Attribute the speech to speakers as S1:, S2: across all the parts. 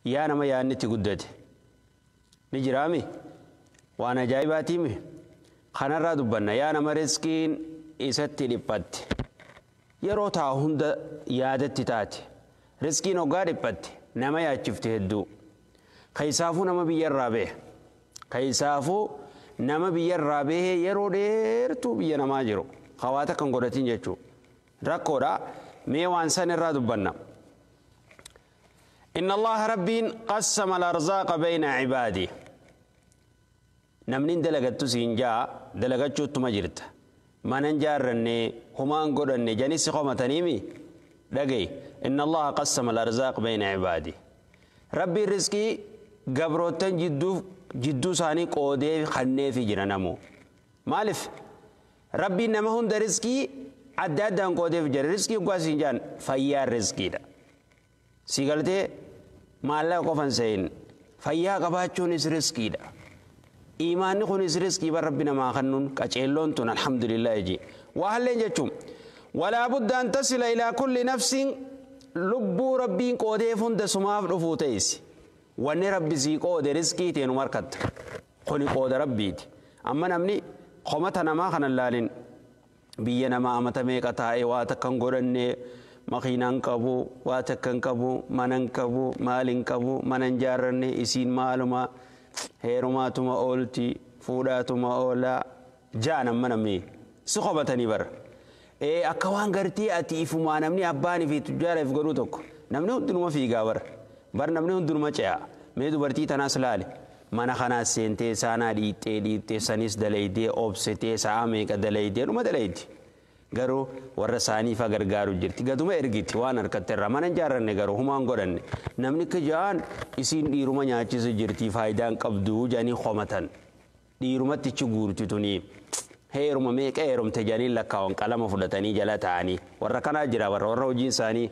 S1: Yaa nama yaadni itti guddate ni jiraami waan ajaa'ibaatiimi kanarraa dubbanna. Yaa nama riskiin isatti dhiphatte, yeroo taa'u hunda yaadatti taate, riskiin hoggaa dhiphatte nama yaachifte hedduu. Keessaafuu nama biyyarraa bahe, keessaafuu nama biyyarraa bahee yeroo dheertuu biyya namaa jiru hawaata kan godhatin jechuu rakkoodha. Mee waan san irraa dubbanna. إن الله ربين قسم الأرزاق بين عباده. Namni dalagattu siin jaa dalagachuuttuma jirta, manan jaarranne, humaan godhanne janis si qomataniimi. Dhagay, إن الله قسم الأرزاق بين عباده. Rabbiin riskii gabroottan jidduu isaanii qoodee kanneefi jira namoo. Maaliif Rabbiin nama hunda riskii adda addaan qoodeef jira? Riskii dhugaa siin jaan fayyaan riskiidha. Si galtee maallaqa qofan se'in, fayyaa qabaachuunis riskiidha. Imaanni kunis riskii bar Rabbi namaa kennuun qaceelloon tun alhamdulillah ji. Waa halleen jechuun ولا بد أن تصل إلى كل نفس. Lubbuu Rabbiin qoodeef hunda sumaaf dhufuu ta'isi. Wanni Rabbi sii qoode riskii teenu markatta. Kuni qooda Rabbiiti. Amma namni qomata namaa kana laalin, biyya namaa amata meeqa taa'ee waa takka hin godhanne, makiinaan qabu, waa takka hin qabu, mana hin qabu, maal hin qabu, mana hin jaarranne, isiin maaluma heerumaatuma oolti, fuudhaatuma oolaa jaan. Amma namni si qobatanii bara. Ee, akka waan gartee ati ifumaa namni abbaanii fi tujjaara if godhuu tokko. Namni hundinuma fiigaa bara. Bar namni hundinuma ce'a. Mee dubartii tanaas laale. Mana kanaas seentee saanaa dhiixxee dhiixxee, sanis dalaydee, obsitee, sa'a meeqa dalaydee dhuma dalaydi. Garuu warra isaanii fa gargaaru jirti. Gaduma ergiti waan harkatte irraa. Mana hin jaarranne garuu humaan godhanne. Namni akka ja'an isiin dhiiruma nyaachisu jirti, faayidaan qabdu jedhanii komatan. Dhiirumatti ichi guurti tunii. Heeruma meeqa heerumte jedhanii lakkaa'an, qalama fudhatanii jala ta'anii. Warra kanaa jira, warra hojiin isaanii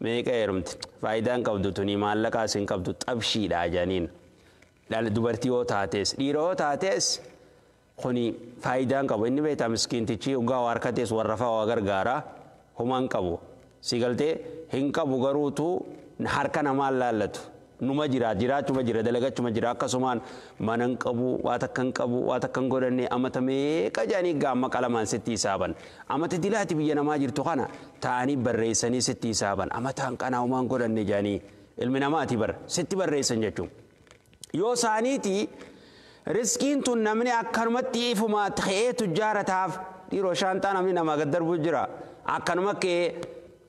S1: meeqa heerumte, faayidaan qabdu tunii, maallaqaas hin qabdu, xabshiidha jedhaniin. Dubartii yoo taates dhiira yoo taates kuni faayidaan qabu. Inni beektaa miskiintichi dhugaa waa harkatees warra fa'aa waa gargaara, humaan qabu. Si galtee hin qabu garuutu harka namaan laallatu. Numa jira, jiraachuma jira, dalagachuma jira. Akkasumaan mana hin qabu, waa takka hin qabu, waa takka hin godhanne, amata meeqa jedhanii gaamma qalamaan sitti hisaaban. Amata dilaati biyya namaa jirtu kana ta'anii barreessanii sitti hisaaban. Amataan qanaa humaan godhanne jedhanii ilmi namaati bar sitti barreessan jechuun. Yoo isaaniiti riskiin tun namni akkanumatti ifumaa ta'ee tujjaara taaf dhiiroo shaanxaa namni namaa gad darbu jira. Akkanuma ka'ee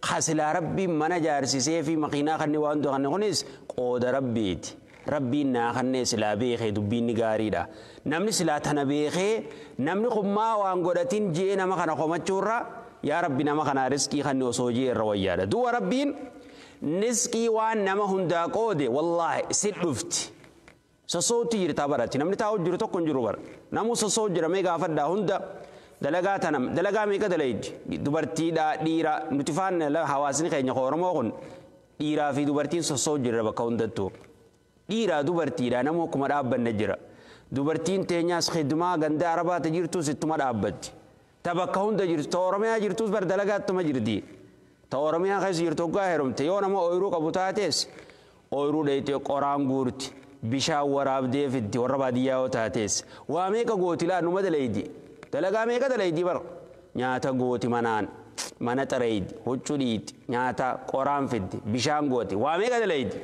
S1: kasilaa Rabbiin mana jaarsisee fi makiinaa kanni waan hundaa kanni kunis qooda Rabbiiti. Rabbiin naa kannee silaa beekee dubbiin ni gaariidha. Namni silaa tana beekee namni kun maa waan godhatin jee nama kana komachuurra yaa Rabbi nama kanaa riskii kanni osoo jee irra wayyaadha. Du'a Rabbiin riskii waan nama hundaa qoode wallaahi si dhufti. Sossootti jirta baratti, namni taa'u jiru tokko hin jiru bara. Namuu sossoo jira. Mee gaafadhaa hunda, dalagaa tana dalagaa meeqa dalaydi, dubartiidha dhiira. Nuti faan hawaasni keenya Oromoo kun dhiiraa fi dubartiin sossoo jira bakka hundattuu. Dhiiraa dubartiidha namuu akkuma dhaabbanne jira. Dubartiin teenyaas khidmaa ganda Arabaata jirtus ittuma dhaabbatti. Ta bakka hunda jirtu, ta Oromiyaa jirtus bar dalagaa ittuma jirti. Ta Oromiyaa keessa jirtu hoggaa heerumte yoo nama ooyiruu qabu taates ooyiruu dheeytee qoraan guurti. Bishaan waraabdee fiddi. Warra baadiyyaa yoo taates waa meeqa gooti laa, numa dalaydi. Dalagaa meeqa dalaydi bar. Nyaata gooti, manaan mana xareeydi, huccuu dhiiti, nyaata qoraan fiddi, bishaan gooti, waa meeqa dalaydi.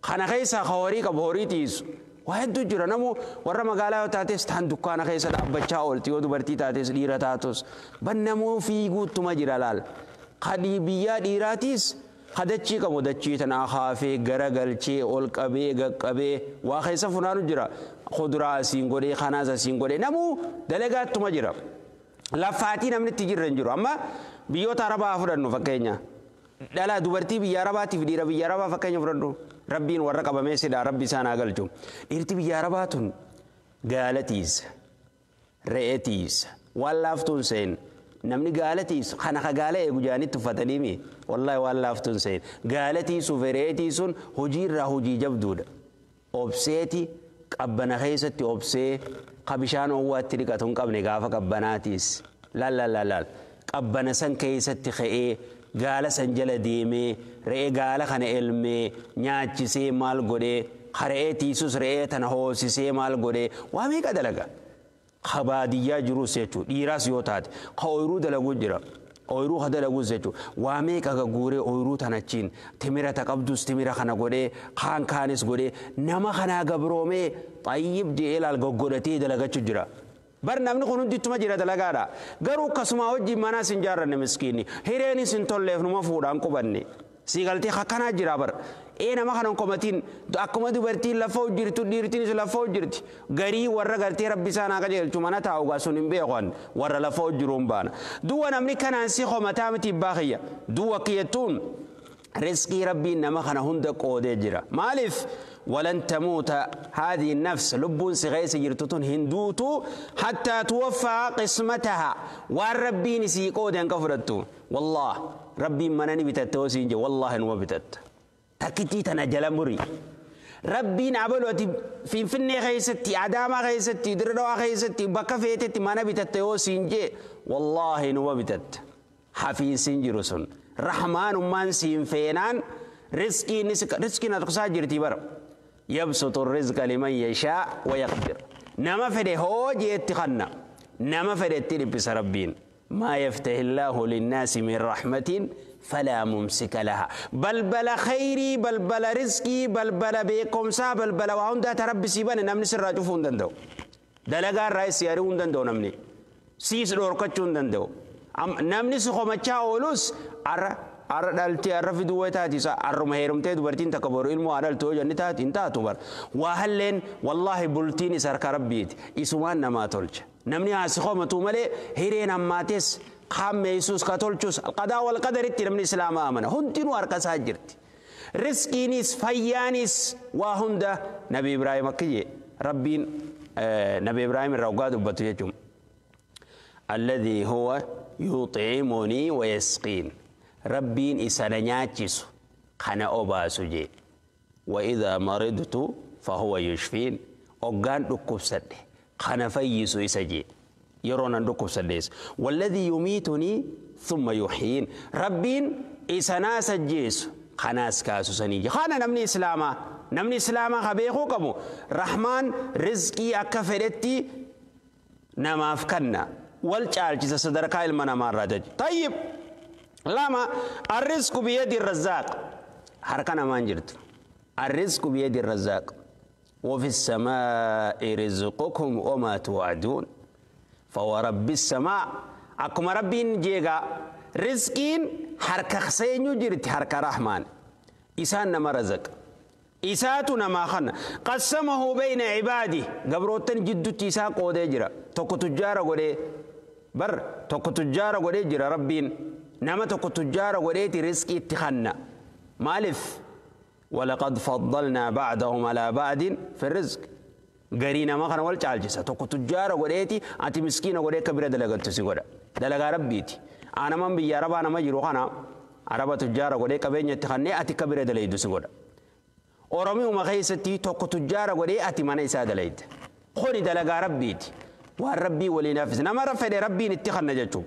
S1: Kana keessaa ka horii qabu horii tiisu waa hedduu jira. Namu warra magaalaa yoo taates taan dukkaana keessa dhaabbachaa oolti, yoo dubartii taates dhiira taatus bannamuu fiiguuttuma jira laal. Kadhii biyyaa dhiiraatiis kadachii qabu dachii tanaa kaafee garagalchee ol qabee gaqqabee waa keessa funaanu jira. Kuduraa asiin godhee, kanaas asiin godhee, namuu dalagaattuma jira. Lafaatii namni itti jirra hin jiru. Amma biyyoota Arabaa fudhannu fakkeenya. Dhala dubartii biyya Arabaatiif dhiira biyya Arabaa fakkeenya fudhadhu. Rabbiin warra qabamee sidhaa Rabbi isaan haa galchu. Dhiirti biyya Arabaa tun gaala tiisa, re'ee tiisa, waan laaftuun seen. Namni gaala tiisu kana ka gaala eegu jaanitti uffataniimi, wallaahi waan laaftuun seen. Gaala tiisuuf re'ee tiisuun hojii irraa hojii jabduudha. Obseeti qabbana keessatti obsee ka bishaan oowwaatti dhiqatu hin qabne gaafa qabbanaatiis. Laal laal laal laal, qabbana san keessatti ka'ee gaala san jala deemee re'ee gaala kana elmee nyaachisee maal godhee re'ee tiisus re'ee tana hoosisee maal godhee waa meeqa dalaga. Ka baadiyyaa jirus jechuudha dhiiraas yoo taate ka ooyiruu dalaguu jira. Ooyiruu ka dalaguus jechuudha waa meeqa guuree ooyiruu tanachiin timira ta qabdus timira kana godhee kaan kaanis godhee nama kanaa gabroomee xayyib jedhee laal goggodhatee dalagachuu jira. Bar namni kun hundittuma jira dalagaadha. Garuu akkasuma hojii manaas hin jaarranne miskiinni hireenis hin tolleef numa fuudhaan qubanne. Siigaltee akkanaa jira bar. Ee nama kana hin komatiin akkuma dubartiin lafa hojjirtu dhiirtiinis lafa hojjirti. Garii warra gartee rabbi isaan haa qajeelchu mana taa'u gaa sun hin beekan warra lafa hojjiru hin baana. Duwwa namni kanaan si komataa miti baakiyya. Duwwa kiyyattuun riskii rabbiin nama kana hunda qoodee jira. Maaliif? ولن تموت هذه النفس لبون سغيس جرتتون هندوتو حتى توفى قسمتها والربين سيقود كفرتو والله ربي منني بتتوسين والله انو بتت تكتي تنجل مري ربي نعبلوتي في فني غيستي عدامة غيستي دردوا غيستي بكفيتي منا بتتوسين والله انو بتت حفيظ جرسون رحمن من سين فينان رزقي نسك رزقي نتقصا جرتي بر يبسط الرزق لمن يشاء ويقدر. نما فده هو جيتخنا نما فده تلبس ربين ما يفتح الله للناس من رحمة فلا ممسك لها. بل بل خيري بل بل رزقي بل بل بكم سا بل بل وعند تربي سيبان نمني سر راجفون دندو دلقا الرئيس يارون دندو نمني سيس دوركتشون دندو نمني سخو مچا أولوس Arra dhaltee arra fiduu taati isa arruma heerumtee dubartiin takka boru ilmoo haa dhaltu yoo jenne taati hin taatu bar. Waa halleen wallaahi bultiin isa harka rabbiiti isumaan namaa tolcha. Namni haasi komatu malee hireen hammaates qaammeessus ka tolchus qadaa wal qadaritti namni islaamaa amana hundinuu harka isaa jirti. Riskiinis fayyaanis waa hunda Nabi Ibraahim akka jee rabbiin Nabi Ibraahim irraa dhugaa dubbatu jechuun. Alladhii huwa yuuxiimunii wa yasqiin. ربين إسانا نياتشيسو خانا أوباسو جي وإذا مرضت فهو يشفين أوغان دكوب سده خانا فيسو إسا جي يرونا دكوب سديس والذي يميتني ثم يحيين ربين إسانا سجيسو خانا سكاسو سنيجي خانا نمني إسلاما نمني إسلاما خبيخو كمو رحمن رزقي أكفرتي نما أفكنا والچالچي صدركا المنا مارا طيب لما الرزق بيد الرزاق حركنا ما انجرت الرزق بيد الرزاق وفي السماء رزقكم وما توعدون فورب السماء أكما ربين جيغا رزقين حركة خسين جرت حركة رحمن إسان نما رزق إساتنا ما خن قسمه بين عباده قبروتن جدو تيسا قودي جرا توكو تجارة قودي بر توكو تجارة قودي جرا ربين نما توكو تجارة قودي رزقي اتخنا مالف ولقد فضلنا بعضهم على بعض في الرزق قرينا ما خنا والچالجسا توكو تجارة قودي أنت مسكينة قودي كبيرة دلقة تسيقودا دلقة ربيتي أنا من بيا ربا أنا ما جرو خنا عربة تجارة قودي كبيرة اتخني أتي كبيرة دلقة تسيقودا Oromiyuma keessatti tokko tujjaara godhee ati mana isaa dalayte. Kuni dalagaa rabbiiti. Waan rabbii waliin hafise. Nama fedhe rabbiin itti kanna jechuudha.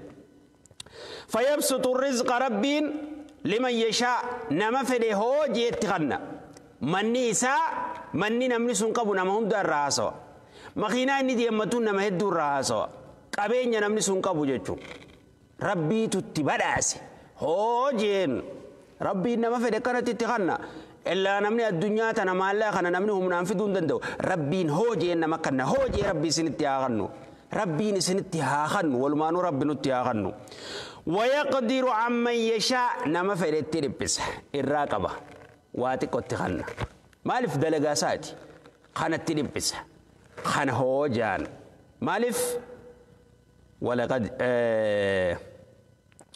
S1: Fayyabsutu rizqa rabbiin liman yashaa nama fedhe hojii itti kanna. Manni isaa manni namni sun qabu nama hunda irraa haasawa. Makiinaa inni deemmatuun nama hedduu irraa haasawa. Qabeenya namni sun qabu jechuudha. Rabbiitu itti badhaase. Hojiin rabbiin nama fedhe kanatti itti kanna. إلا نمني الدنيا تنا ما الله خنا نمني هم ننفذون دندو ربين هوجي إنما كنا هوجي ربي سنتي آخنو ربي سنتي آخنو والمانو ربي نتي آخنو ويقدر عمن يشاء نما فريت تربس الراقبة واتي كنت خنا مالف دلقاساتي خنا تربس خنا هوجان مالف ولقد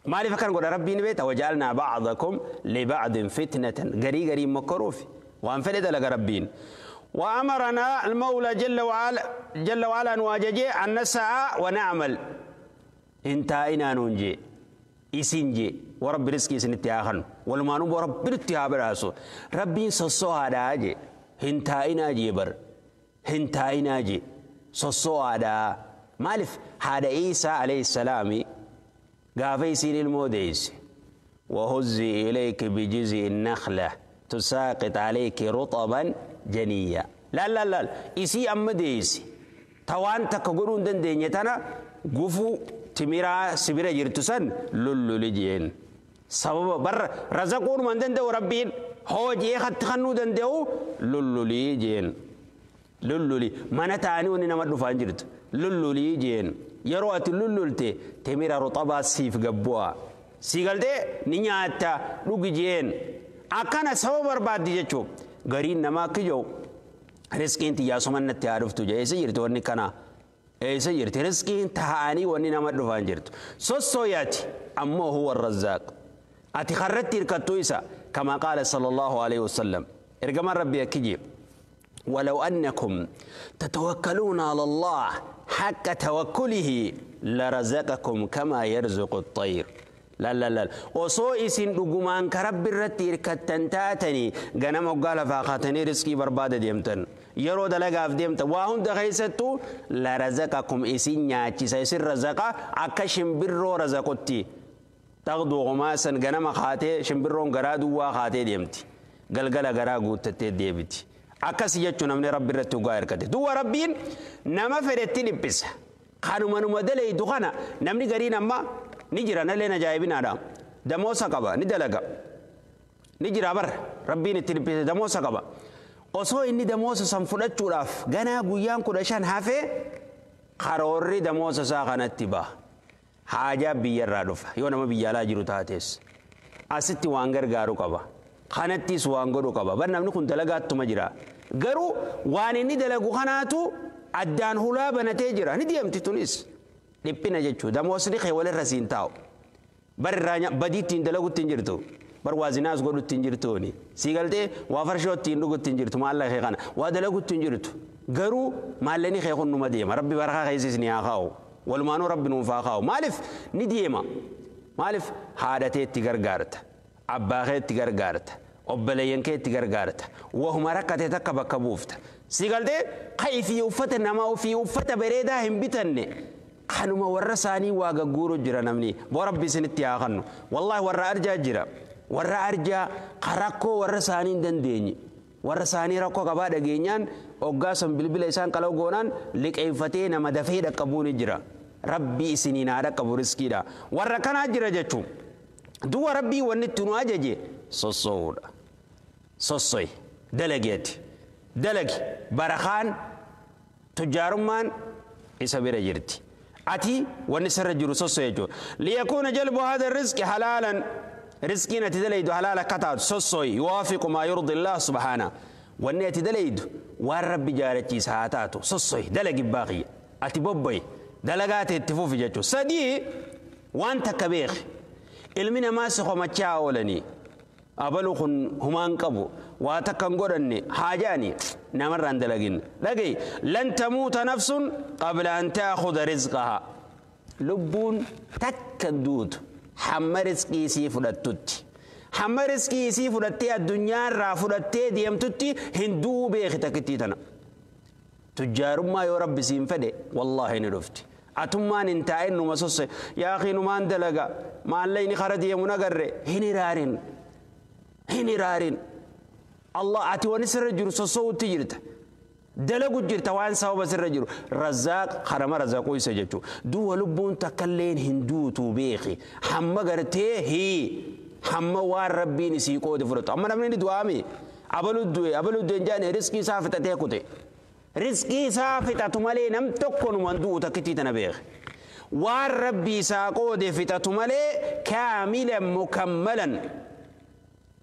S1: ما لي فكر قول ربي نبيت وجعلنا بعضكم لبعض فتنة قري قري مكروف وانفلد لك ربين وأمرنا المولى جل وعلا جل وعلا نواجه أن نسعى ونعمل انتهينا ننجي إسنجي ورب رزقي سنتي والما نبو رب رتها براسو ربي سسوها داجي انتهينا جيبر انتهينا جي سسوها دا مالف هذا عيسى عليه السلام gaafa isiin ilmoo deesse وهزي إليك بجزء النخلة تساقط عليك رطبا جنيا. لا لا لا إسي أما ديسي توان تكغرون دن دينيتنا غفو تميرا سبيرا جرتسن لولو لجين سبب بر رزقون من دن دو ربين هو جي خط خنو دن دو لولو لجين لولو لي ما نتاني وني نما دفان جرت لولو لجين يروات لولولتي تميرا رطبا سيف غبوا سيغلدي نياتا لوجين أكان سبب برباد جچو غرين نما كيجو رزقين تيا سمن تعرفتو جاي جرت وني كنا إيسا جرت رزقين تهاني وني نما دفان جرت سوسوياتي أما هو الرزاق أتي خرجت ركتويسا كما قال صلى الله عليه وسلم إرجم ربي أكيد ولو أنكم تتوكلون على الله حق توكله لرزقكم كما يرزق الطير. لا لا لا وصو إسين دقمان كرب الرتير كتنتاتني غنم وقال فاقاتني رزقي بربادة ديمتن يرو دلقا في ديمتن وهم دخيستو لرزقكم إسين نياتي سيسر رزقا أكا شمبرو رزقتي تغدو غماسا غنم خاتي شمبرون غرادو وخاتي ديمتي قلقلا غراغو تتي ديبتي أكا سيجتو نمني رب الرتو غاير كتي دو ربين نما فرتي لبس خانو منو مدلي دخانا نمني غرين أما نجرا نلنا جايبين هذا دموسا قبا ندلقا نجرا بر ربي نتلبس دموسا قبا أصو إني دموسا سنفلت شوراف جنا قيان كرشان هافي قراري دموسا ساقنا اتباه حاجة بيرادوف يونا ما بيالا جرو تاتيس أستي وانجر غارو قبا خانتي سوانجرو قبا برنا نكون دلقات تمجرا غارو وان إني دلقو خاناتو أدان هلا بنتيجرا نديم تونس dhiphina jechuudha. Damoosni kee walirra siin taa'u. Bari badii ittiin dalaguutti hin jirtu. Bar waa zinaas godhutti hin jirtuuni. Sii galtee waa farshoo ittiin dhugutti hin jirtu maallaqa kee kana. Waa dalaguutti hin jirtu. Garuu maallaqni kee kun numa deema. Rabbi barakaa keessis ni haa kaa'u. Walumaanuu rabbi nuuf haa kaa'u. Maaliif ni deema? Maaliif haadha teetti gargaarta. Abbaa keetti gargaarta. Obboleeyyan keetti gargaarta. Wahuma rakkate takka bakka buufta. Sii galtee ka'ii uffata namaa ofii uffata bareedaa hin bitanne. Kanuma warra isaanii waa gagguuru jira namni boo rabbi isinitti haa kennu wallaahi warra arjaa jira warra arjaa rakkoo warra isaanii hin dandeenye warra isaanii rakkoo qabaa dhageenyaan hoggaa san bilbila isaan qalaw goonaan liqeeffatee nama dafee dhaqqabuu ni jira rabbi isiniin haa dhaqqabu riskiidha warra kanaa jira jechuun du'a rabbii wanni itti nu ajaje sosso'uudha sosso'i dalageeti dalagi barakaan tujjaarummaan isa bira jirti. أتي ونسر جرو سوسو ليكون جلب هذا الرزق حلالا رزقنا تدليد حلالا كتاد سوسو يوافق ما يرضي الله سبحانه وني تدليد والرب جارتي ساعتاتو سوسو دلق باقي أتي بوبي دلقات التفوف جاتو سدي وانت كبيخ المنا ماسخ ومتشاولني أبلغ همان قبو واتكن قرني حاجاني نمر عند لقين لقي لن تموت نفس قبل أن تأخذ رزقها لبون تكدود حم رزقي سيفلتت حم رزقي سيفلتي الدنيا رافلتي ديمتتي هندو بيختكتيتنا تجار ما يا رب سينفدي والله نرفتي أتمان انتهى إنه مسوس يا أخي نمان دلقا ما اللي خردي منقر هني رارين هني رارين الله أتي ونسر الجرو صوت تجرت دلقوا جرت وان سوا بس الرجل رزاق خرم رزاقو يسجتو دو لبون تكلين هندو توبيخي حما قرتي هي حما وار ربي نسيقو دفرت أما نبني دوامي أبلو دوي أبلو دنجان رزقي سافتة تيكوتي رزقي سافتة تمالي نم تكون وندو تكتي تنبيخ وار ربي ساقو دفتة تمالي كاملا مكملا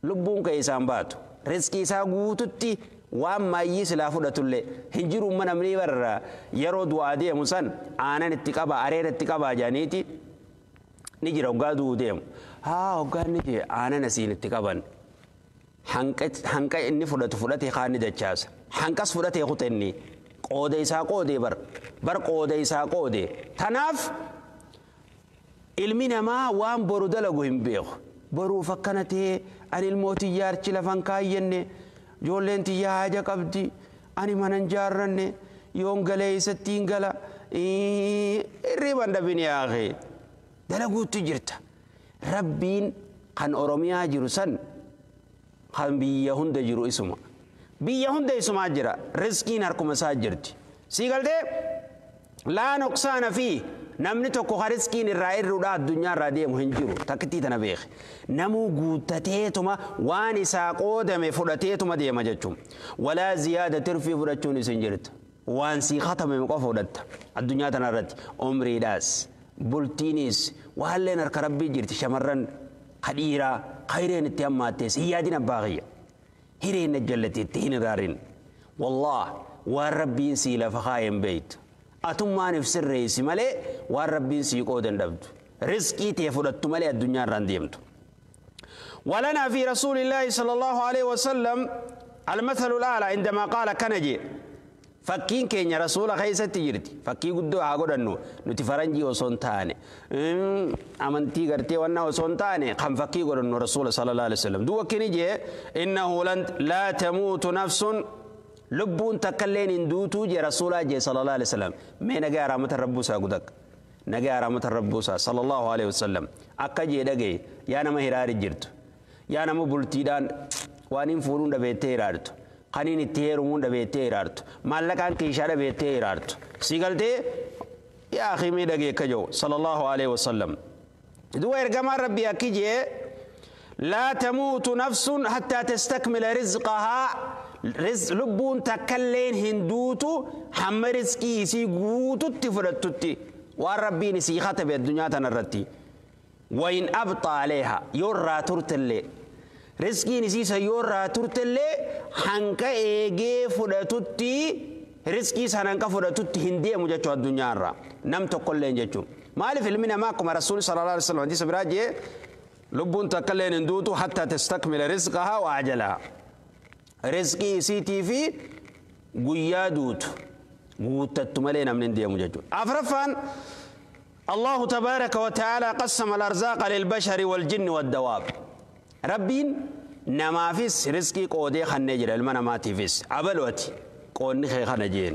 S1: لبون كيسان باتو رزقي ساقوتتي waan maayyii silaa fudhatullee hin jiru umma namni barra yeroo du'aa deemu san aanan itti qaba areera itti qaba jedhaniiti ni jira hoggaa du'uu deemu haa hoggaan ni jira aanan asiin itti qaban hanqa inni fudhatu fudhatee kaan ni dachaasa hanqas fudhatee kute inni qooda isaa qoodee bar qooda isaa qoodee tanaaf ilmi namaa waan boru dalagu hin beeku boruuf akkana ta'ee ani ilmootii yaarchi lafan kaayyenne ijoolleen tiyya haaja qabdi ani mana hin jaarranne yoon galee isatti hin gala hirriban dhabin yaaqee dalaguutti jirta rabbiin Kan Oromiyaa jiru san kan biyya hunda jiru isuma. Biyya hunda isumaa jira. Rizqiin harkuma isaa jirti. Sii galtee laa nuqsaana fi namni tokko ka rizqiin irraa irruudha addunyaa irraa deemu hin jiru. Takkittii tana beeke. Namuu guuttateetuma waan isaa qoodame fudhateetuma deema jechuun. Walaa ziyaada tirfii fudhachuun isin jirtu. Waan sii katame qofa fudhatta. Addunyaa tana irratti umriidhaas bultiinis waalleen harka rabbii jirti shamarran kadhiiraa kayreen itti hammaattees hin yaadin abbaa kiyya. Hireen jallatee itti hin iraarin. Wallaah waan rabbiin sii lafa kaayeen beeytu. Atummaan if sirreessi malee waan rabbiin sii qoodan dhabdu. Rizqii tee fudhattu malee addunyaa irraan deemtu. ولنا في رسول الله صلى الله عليه وسلم المثل الأعلى عندما قال كنجي fakkiin keenya rasuula keessatti jirti. Fakkii guddoo haa godhannu nuti faranjii osoo hin taane amantii gartee wannaa osoo hin taane kan fakkii godhannu rasuula sallallahu alaihi wasallam. Duuba akkini jee innahu laa tamuutu nafsun lubbuun takkalleen hin duutuu jee rasuulaa jee sallallahu alaihi wasallam. Mee nagaa rahmata rabbuusaa gudak. Nagaa rahmata rabbuusaa sallallahu alaihi wasallam. Akka jee dhagaye yaa nama hiraari jirtu. Yaa nama bultiidhaan waan hin fuudhuun dhabeettee hiraartu. Kaniin itti heerumuun dhabeettee hiraartu. Maallaqaan kiishaa dhabeettee hiraartu. Si galtee yaa akhi mee dhagee akka jiru sallallahu alaihi wasallam. Duuba ergamaan rabbii akki jee laa tamuutu nafsun hattaa tastakmila rizqahaa lubbuun takkalleen hin duutu hamma rizqii isii guututti fudhattutti waan rabbiin isii katabe addunyaa tanarratti. Wayin abxa aleeha yoo irraa turtellee rizqiin isii yoo irraa turtellee hanqa eegee fudhatutti rizqii san hanqa fudhatutti hin deemu jechuu addunyaa irraa nam tokkolleen jechuu. Maaliif ilmi namaa akkuma rasuulli sallallahu alaihi wasallam hadiisa biraa jee lubbuun takkalleen hin duutu hattaa tastakmila rizqahaa wa ajalahaa. Rizqii isiitii fi guyyaa duutu guuttattu malee namni hin deemu jechuudha. Afraffaan الله تبارك وتعالى قسم الأرزاق للبشر والجن والدواب. ربين نمافيس رزقي قودي خنجر المناماتي فيس عبلوتي قوني خي خنجين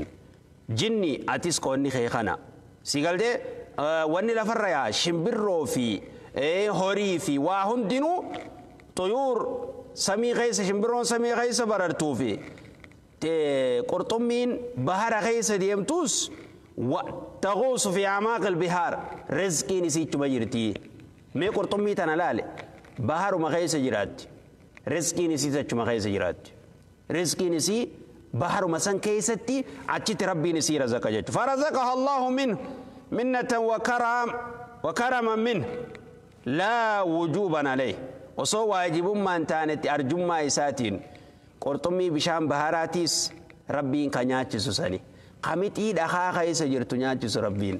S1: جني أتيس قوني خي خنا سيقال دي واني لفر يا شمبرو في هوري في واهن دينو طيور سمي غيس شمبرون سمي غيس بررتو في قرطمين بهر غيس ديمتوس وتغوص في أعماق البحار رزقي نسيت بجرتي مي قرطمي تنالالي بحر ما غيس جرات رزقي نسيت ما غيس جرات رزقي نسي بحر مسن كيستي عجت ربي نسي رزق جت فرزقها الله منه منة وكرم وكرما منه لا وجوبا عليه وصو واجب ما انتانت أرجما إساتين قرطمي بشام بهاراتيس ربي كنياتي سوساني قمتي دخا خيس جرتو نياتي ربين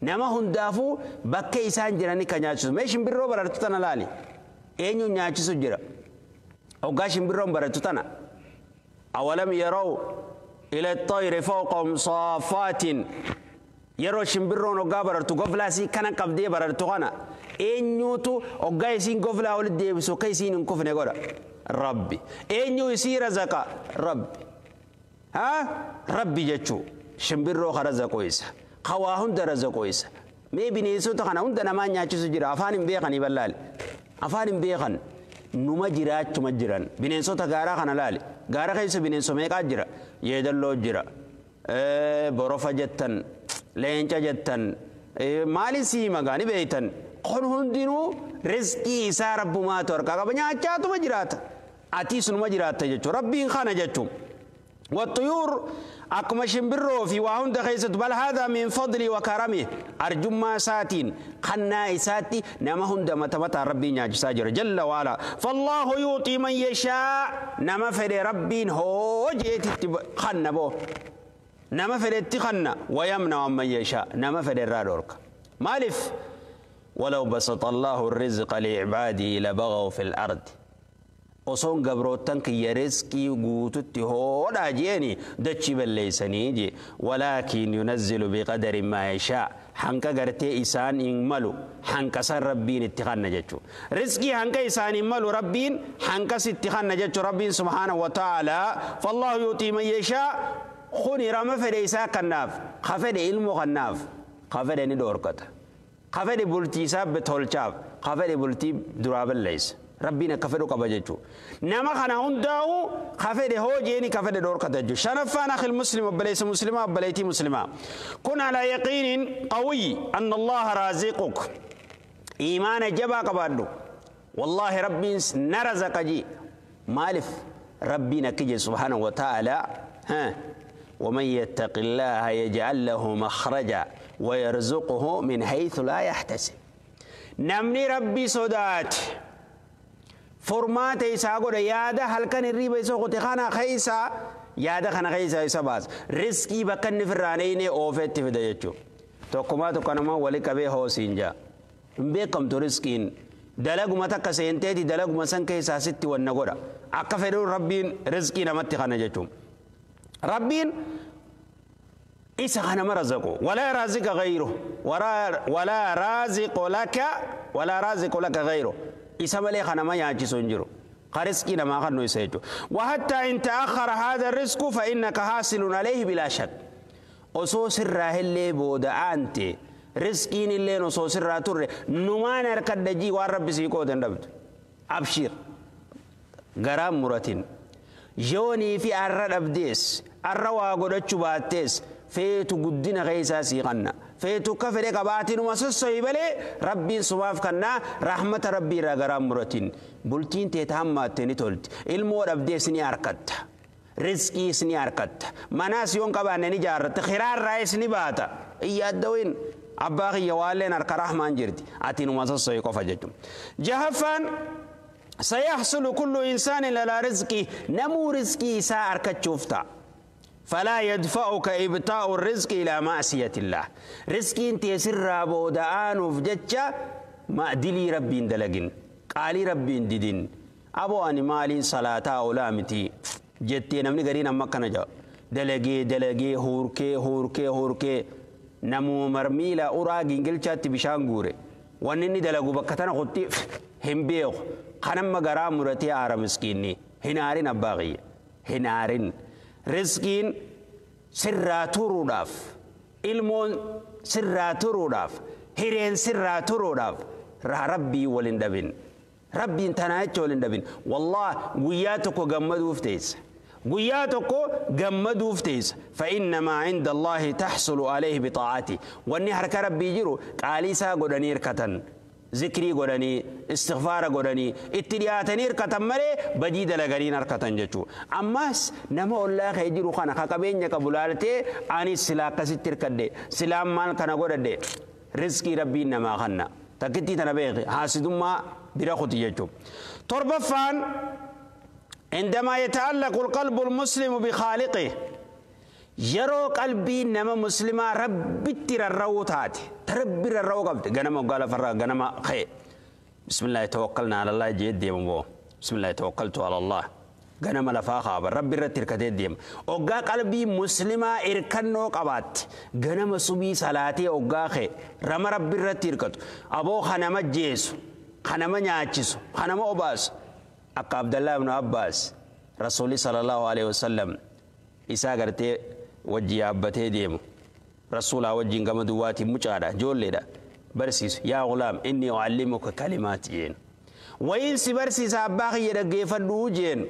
S1: نما هندافو بكي إسان جراني كنياتي ماشي برو بررتو تنالالي eenyu nyaachisu jira hoggaa shimbirroon barattu tana awalam yaraw ila at-tayri fawqahum saafaatin yeroo shimbirroon hoggaa barartu goflaa isii kana qabdee barartu kana eenyuutu hoggaa isiin goflaa walitti deebisu akka isiin hin kufne godha rabbi eenyu isii razaqa rabbi haa rabbi jechuu shimbirroo ka razaqoo isa ka waa hunda razaqoo isa mee bineensota kana hunda namaa nyaachisu jira afaan hin beekanii ballaale afaan hin beekan numa jiraachuma jiran bineensota gaaraa kana laale gaara keessa bineenso meeqaa jira yeedalloo jira borofa jettan leenca jettan maali sii magaa ni beeytan kun hundinuu rizqii isaa rabbumaatu harkaa qaba nyaachaatuma jiraata atiis numa jiraatta jechuudha rabbiin kana jechuun والطيور أكما شمبرو في وهند خيست بل هذا من فضلي وكرمه أرجما ساتين قنا إساتي نما هند متمتا ربي ناجساجر جل وعلا فالله يعطي من يشاء نما فري ربي هو جيت خنا بو نما فري تخنا ويمنع من يشاء نما فري الرادورك مالف ولو بسط الله الرزق لعباده لبغوا في الأرض osoon gabroottan kiyya rizqii guututti hoodhaa jeeni dachi balleeysanii je walaakin yunazzilu biqadari maa yashaa hanqa gartee isaan hin malu hanqa san rabbiin itti kanna jechu rizqii hanqa isaan hin malu rabbiin hanqas itti kanna jechu rabbiin subhaanahu wa ta'aalaa fallaahu yuuxii man yashaa kuni rama fedhe isaa kannaaf ka fedhe ilmu kannaaf ka fedhe ni dhoorkata ka fedhe bultii isaa tolchaaf Ka fedhe bultii duraa balleessa. Rabbiin akka fedhu qaba jechuudha. Nama kana hundaa'u ka fedhe hoojeeni ka fedhe dhoorkata jechuudha. Shanaffaan akhil muslim obboleessa muslimaa obboleettii muslimaa. Kun alaa yaqiinin qawiyyi anna Allaha raaziquk. Iimaana jabaa qabaadhu. Wallaahi rabbiin na razaqa jii. Maaliif rabbiin akki jedhe subhaanahu wa ta'ala. ومن يتق الله يجعل له مخرجا ويرزقه من حيث لا يحتسب. نمني ربي صدات فرمات إسا قد يادا هل كان الريبة إسا قد خانا خيسا يادا خانا خيسا إسا باز رزقي بكن فرانين أوفت في دجتشو توكما توكنما ولي كبه هو سينجا بكم ترزقين دلقوا ما تكسينتي دلقوا ما سنكي ستي والنغورا أكفروا ربين رزقي نمت خانا جتشو ربين إسا خانا ما رزقه ولا رازق غيره ولا رازق لك ولا رازق لك غيره إسا ملي خانا ما يعجزون جرو خرزقنا ما خنو يسيجو. وحتى إن تأخر هذا الرزق فإنك حاصل عليه بلا شك. أصوص الراهل اللي بودا أنت رزقين اللي نصوص الراتور نمان أركد جي والرب سيكو دندبت أبشر غرام مرتين يوني في أرد أبديس الروا قدتش باتيس فيتو قدنا غيسا سيغنا فيتو كفر قباتين ومسسو يبالي ربي سواف كنا رحمة ربي را غرام مرتين بلتين تيتهم تيني تولت المور أبديس ني أركت رزقي سني أركت مناس يون قبان ني جارت خيرار رايس ني باتا إيا الدوين أباغي يوالين أرك رحمن جرتي أتين ومسسو يقف جتم جهفان سيحصل كل إنسان على رزقه نمو رزقي سا أركت شوفتا فلا يدفعك إبطاء الرزق إلى معصية الله. رزقي انت يسر بودآن وفجتشا ما دلي ربي اندلقن قالي ربي انددين أبو أني مالي صلاة أولامتي جتي نمني قرينا مكة نجا دلقي دلقي هوركي هوركي هوركي نمو مرميلا أوراق إنجلشات بشان غوري وانني دلقو بكتنا خطي هم بيخ خنم غرام مرتي آرا مسكيني هنارين أباغي هنارين رزقين سرا تروداف علمون سرا تروداف هيرين سرا تروداف ربي ولندبن ربي انتنايت ولندبن والله وياتكو غمدو فتيس وياتكو غمدو فتيس فإنما عند الله تحصل عليه بطاعتي واني حركة ربي جرو قاليسا غدنير كتن ذكري غدني استغفار غدني اترياتني ركتن ملي بدي دلغرين ركتن جچو اماس نما الله خيجرو خنا خقبين قبولالتي اني سلا كستر كدي سلام مال كنا غددي رزقي ربي نما خنا تكتي تنبيغ حاسدما برخوتي جچو تربفان عندما يتعلق القلب المسلم بخالقه يرو قلبي نما مسلمة ربي ترروتات تربي الرو قبت غنم قال فرا غنم خي بسم الله توكلنا على الله جيد ديم بسم الله توكلت على الله غنم لفا خابر ربي رتر كتير ديم اوغا قلبي مسلمة اركنو قبات غنم صبي صلاتي اوغا خي رم ربي رتر كت ابو خنم جيس خنم نياچس خنم اوباس اق عبد الله بن عباس رسول صلى الله عليه وسلم إسا غرتي وجي أبتي ديمو رسول وجي كما دواتي مچادا جوليدا برسيس يا غلام إني أعلمك كلمات جين وإن سبرسيس أباخي يدقيفدو جين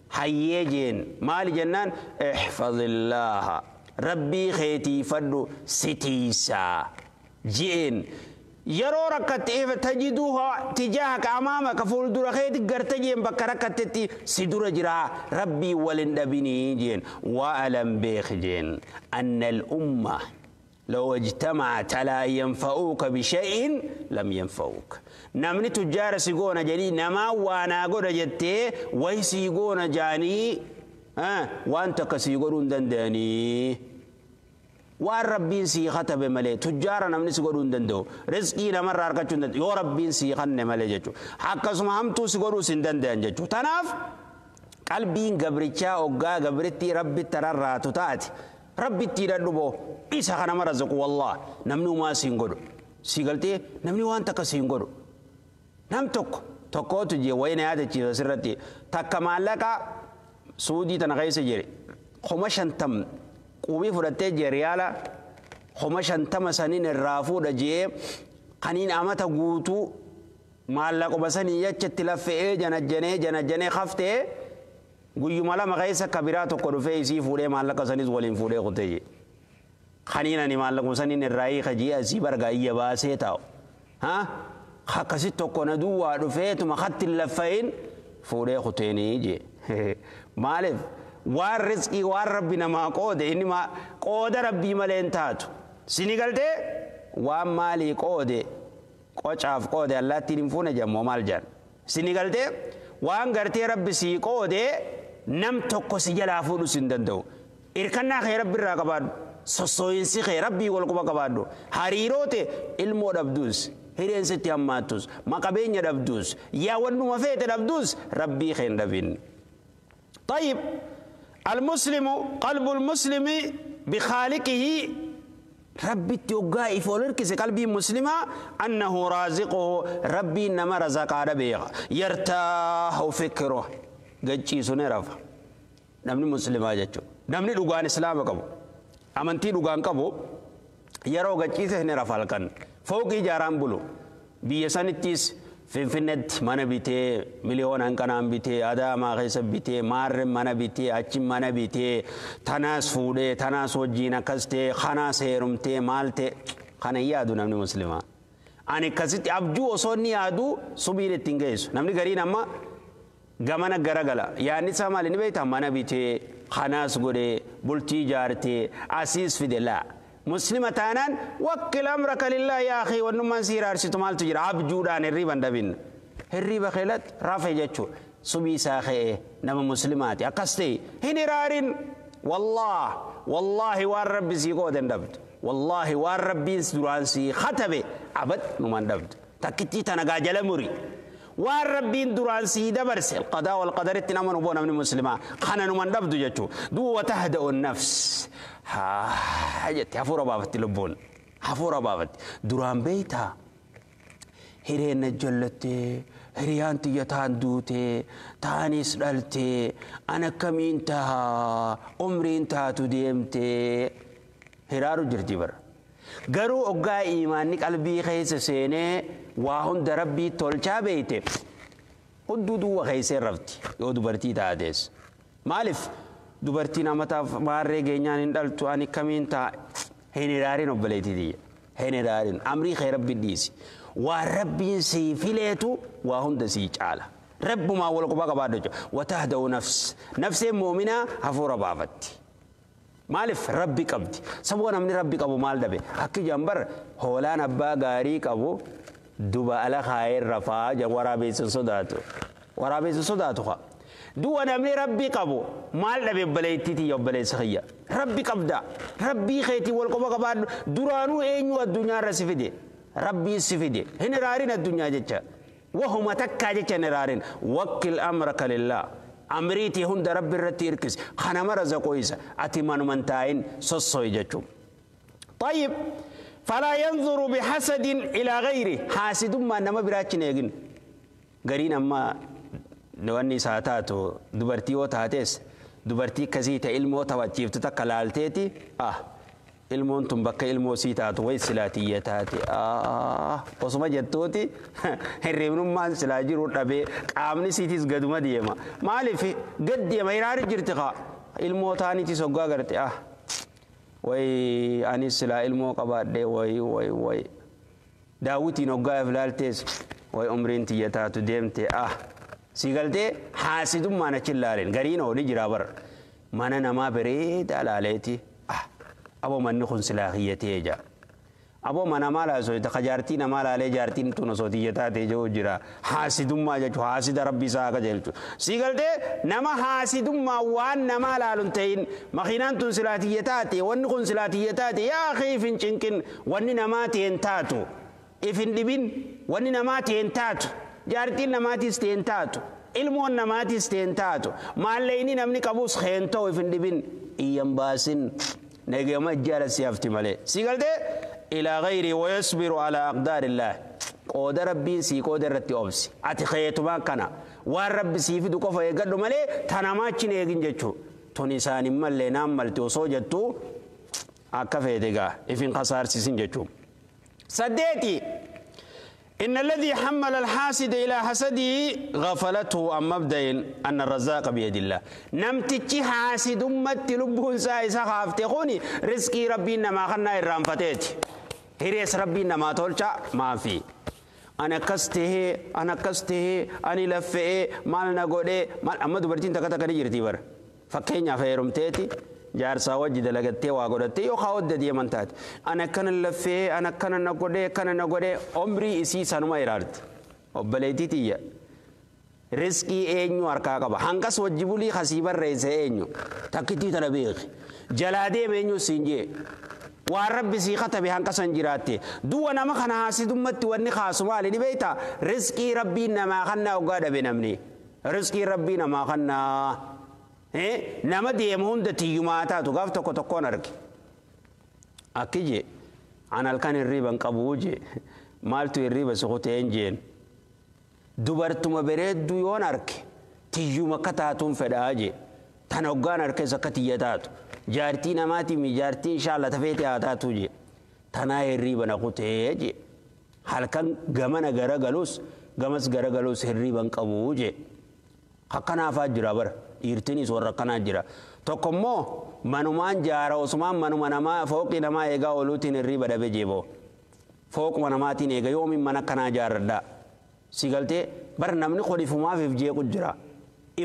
S1: حيي جين مال جنان احفظ الله ربي خيتي فدو ستيسا جين يرو ركت تجدوها تجاهك أمامك فول دور خيتك قرتجين بكركتتي سدور جرا ربي ولندبني جين وألم بيخ جين أن الأمة لو اجتمعت على ينفعوك بشيء لم ينفعوك نمني تجار سيقونا جلي نما وانا قد جتي ويسيقونا جاني وانت كسيقون دنداني والربين سي خطب ملي تجار نمني سيقولون دندو رزقي نمر أركتشون دندو يو ربين سي خن ملي جتشو حق سمهم تو سيقولون سندندان جتشو تناف قلبين قبرتشا أوغا قبرتي ربي ترى تاتي ربي تيرا إيسا خنا مرزق والله نمنو ما سينقولو سيقلتي نمني وانت كسينقولو نم تك تكوت جي وين هذا تشي سرتي تكمالك سودي تنغيس جري خمشن تم قومي فرتي جريالا خمشن تم سنين الرافو دجي قنين أمتا قوتو Maallaquma sanii jechatti laffe'ee janajjanee janajjanee haftee guyyuma lama keessa kabiraa tokko dhufee isii fuudhee maallaqa sanis waliin fuudhee kutee jee. Kaniin ani maallaquma saniin irraa hiika jee asii bargaa iyya baasee taa'u. Akkasi tokko na duwwaa dhufeetuma hatti hin laffa'in fuudhee kuteenii jee. Maaliif waan rizqii waan rabbi namaa qoode inni qooda rabbii malee hin taatu. Sini galtee waan maalii qoode qocaaf qoode allaattiin hin fuune jammoo maal jedhan. Sini galtee waan gartee rabbi sii qoode nam tokko si jalaa fuudhus hin danda'u. Irkannaa kee rabbi irraa qabaadhu. Sossooyinsi kee rabbii wal quba qabaadhu. Hariiroo ta'e ilmoo dhabduus. Hireen sitti hammaattus. Maqabeenya dhabduus. Yaa wannuma feete dhabduus rabbii kee hin dhabin. طيب المسلم قلب المسلم بخالقه ربي تيوغا إفولركس قلبي مسلمة أنه رازقه ربي إنما رزق ربيغ يرتاح فكره قجي سنرف نمني مسلمة جتشو نمني لغان إسلام قبو أمنتي لغان قبو يرو قجي سنرف الكن فوق جاران بلو بيسانتيس Finfinneetti mana bitee miliyoona hanqanaan bitee Adaamaa keessa bitee maarreen mana bitee achi mana bitee tanaas fuudhee tanaas wajjiin akkas ta'e kanaas heerumtee maal ta'e kana hin yaadu namni muslimaa. Ani akkasitti abjuu osoo inni yaadu subiin ittiin geessu namni gariin amma gamana garagala yaadni isaa maali ni beektaa mana bitee kanaas godhee bultii ijaartee asiis fide laa. مسلمة تانان وكل أمرك لله يا أخي ونمان سير أرسيتو مالتو جرا عبجودان الريبا دبين الريبا خيلت رافع جتشو سبي ساخي نما مسلماتي أقصتي هني رارين والله والله والرب سيقود دبت والله والرب سدران سي ختبه عبد نمان دبت تكتي تنقا جلمري والرب دران سي دبرس القضاء والقدر اتنامن وبونا من مسلمة خانا نمان دبت جتشو دو وتهدأ النفس ها جت حفورة بابت لبون حفورة بابت دران بيتا هرين جلتي هريان تيتان دوتي تاني سلالتي أنا كمين تها عمرين تها تديمتي هرارو جرتي بر garuu oggaa iimaanni qalbii keessa seenee waa hunda rabbii tolchaa beeyte hudduu duwwa keessee rafti yoo dubartii taates maaliif dubartiin amataaf maarree geenyaan hin dhaltu ani kamiin taa hin iraarin obboleettii tiyya hin iraarin amrii kee rabbi dhiisi waan rabbiin sii fileetu waa hunda sii caala rabbumaa wal quba qabaadhu jechuudha watahda'u nafs nafseen muuminaa hafuura baafatti. Maaliif rabbi qabdi saboo namni rabbi qabu maal dhabe akki jambar hoolaan abbaa gaarii qabu duba ala kaayee rafaa waraabessi sodaatu waraabessi sodaatu haa du'a namni rabbi qabu maal dhabe obboleettii tiyya obboleessa kiyya rabbi qabda rabbii keetii wal quba qabaadhu duraanuu eenyu addunyaarra si fide rabbii si fide hin iraarin addunyaa jecha wahuma takkaa jecha hin iraarin wakkil amraka lillaa. أمريتي هند رب الرتي إركس خنا مرزا كويسة أتي من من تاين صصوي جتشو طيب فلا ينظر بحسد إلى غيره حاسد ما نما براتشن يجن قرين أما نواني ساعتاتو دبرتي وتاتيس دبرتي كزيت علمو توجيب تتكلالتيتي ilmoon tun bakka ilmoo sii taatu way silaa tiyya taate osuma jettuuti hirribnummaan silaa jiru dhabee qaamni siitis gaduma deema maaliif gad deema hiraari jirti kaa ilmoo taaniitis hoggaa garte way anis silaa ilmoo qabaadhe way way way daawwitiin hoggaa iflaaltees way umriin tiyya taatu deemte sii galtee haasidummaan achi ilaaleen gariin ooli jiraa bara mana namaa bareedaa laaleeti aboo manni kun silaa kiyyatee jira aboo mana maal haasoo ka jaartii namaa laalee jaartiin tun osoo tiyya taatee jiru jira haasidummaa jechuun haasida rabbi isaa akka jechuudha sii galtee nama haasidummaa waan namaa laalu hin ta'in makiinaan tun silaa tiyya taate wanni kun silaa tiyya taate yaa akhi if hin cinqin wanni namaa ta'e hin taatu if hin dhibin wanni namaa ta'e hin taatu jaartiin namaatiis ta'e hin taatu ilmoon namaatiis ta'e hin taatu maallaqni namni qabus hin ta'u if hin dhibin iyyan baasin. نجمع جالس يفتي مالي سيقلت إلى غيري ويصبر على أقدار الله قود ربي سي قود رتي أبسي أتخيط ما كان والرب سي في دكوفة يقدر مالي تناماتش نيجين جتشو تونسان مالي نام مالتي وصوجتو أكفي دقا إفين قصار سيسين جتشو سديتي إن الذي حمل الحاسد إلى حسده غفلته عن مبدأ أن الرزاق بيد الله. نمتشي حاسد أمت لبهن سايسا خافتخوني رزقي ربي إنما خنا إرام فتيت هريس ربي إنما تولشا ما في. أنا كسته أنا كسته أنا لفئ مالنا قولي مال أما دبرتين تكتا كني جرتي بر فكينيا فيرم تيتي jaarsaa wajji dalagattee waa godhattee yookaan hodda deeman taate ana akkana laffee ana akkana na godhee akkana na godhee umrii isii sanuma iraarti obboleettii tiyya riskii eenyu harkaa qaba hanqas wajji bulii kasii barreesse eenyu takkittii tana beeki jalaa deeme eenyu siin jee waan rabbi sii katabe hanqasan jiraatte du'a nama kana haasidummatti wanni kaasu maali ni beektaa riskii rabbiin namaa kannaa hoggaa dhabe namni riskii rabbii namaa kannaa nama deemu hunda tiyyumaa taatu gaaf tokko tokkoon arge akki jee an halkan hirriiba hin qabuu jee maaltu hirriiba si kuteen jeen dubartuma bareedduu yoon arge tiyyuma akka taatuun fedhaa jee tan hoggaan arges akka tiyya taatu jaartii namaatii mi jaartii inshaalla tafeete haa taatu jee tanaa hirriiba na kutee jee halkan gamana garagalus gamas garagalus hirriiba hin qabuu jee akkanaafaa jira bara dhiirtinis warra akkanaa jira tokko immoo manumaan jaara osumaan manuma namaa fooqii namaa eegaa ooluutiin hirriiba dhabe jeeboo fooquma namaatiin eega yoomiin mana akkanaa jaarradhaa si galtee bara namni kun ifumaaf if jeequ jira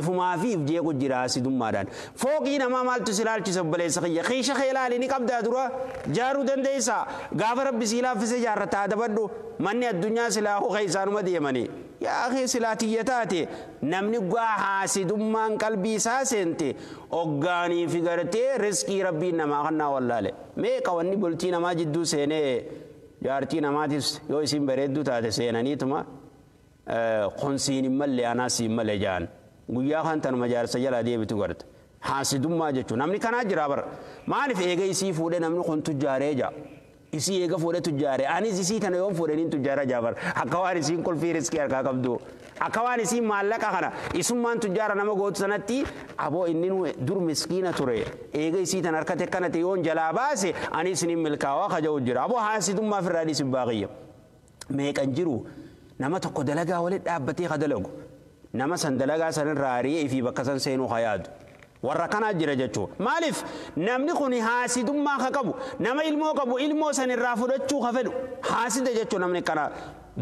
S1: ifumaaf if jeequ jira hasidummaadhaan fooqii namaa maaltu si ilaalchisa obboleessa kiyya kiisha kee ilaali ni qabdaa dura jaaruu dandeessaa gaafa rabbi si laaffise jaarrataa adabadhu manni addunyaa silaa hoqa isaanuma deemanii yaa akhi silaa tiyya taate namni gaa haasidummaan qalbii isaa seente hoggaanii fi gartee riskii rabbiin namaa kannaa wallaale meeqa wanni bultii namaa jidduu seenee jaartii namaatis yoo isin bareedduu taate seenaniituma kun siin hin malle anaa siin malle jaan guyyaa kan tanuma jaarsa jalaa deebitu garta haasidummaa jechuun namni kanaa jira bara maaliif eega isii fuudhee namni kun tujjaaree jaa isii eega fuudhee tujjaare anis isii tana yoon fuudhaniin tujjaara jaabar akka waan isiin qulfii riskii harkaa qabdu akka waan isiin maallaqa kana isummaan tujjaara nama gootu sanatti aboo inni dur miskiina ture eega isii tana harkate akkanate yoon jalaa baase anis ni milkaawaa kaja'u jira aboo haasidummaa firraa dhiisin baaqiyya meeqan jiru nama tokko dalagaa walitti dhaabbatee ka dalagu nama san dalagaa sanirraa ari'ee fi bakka san seenuu ka yaadu warra kanaa jira jechuudha. Maaliif namni kun haasidummaa ka qabu nama ilmoo qabu ilmoo san irraa fudhachuu ka fedhu haasida jechuudha namni kana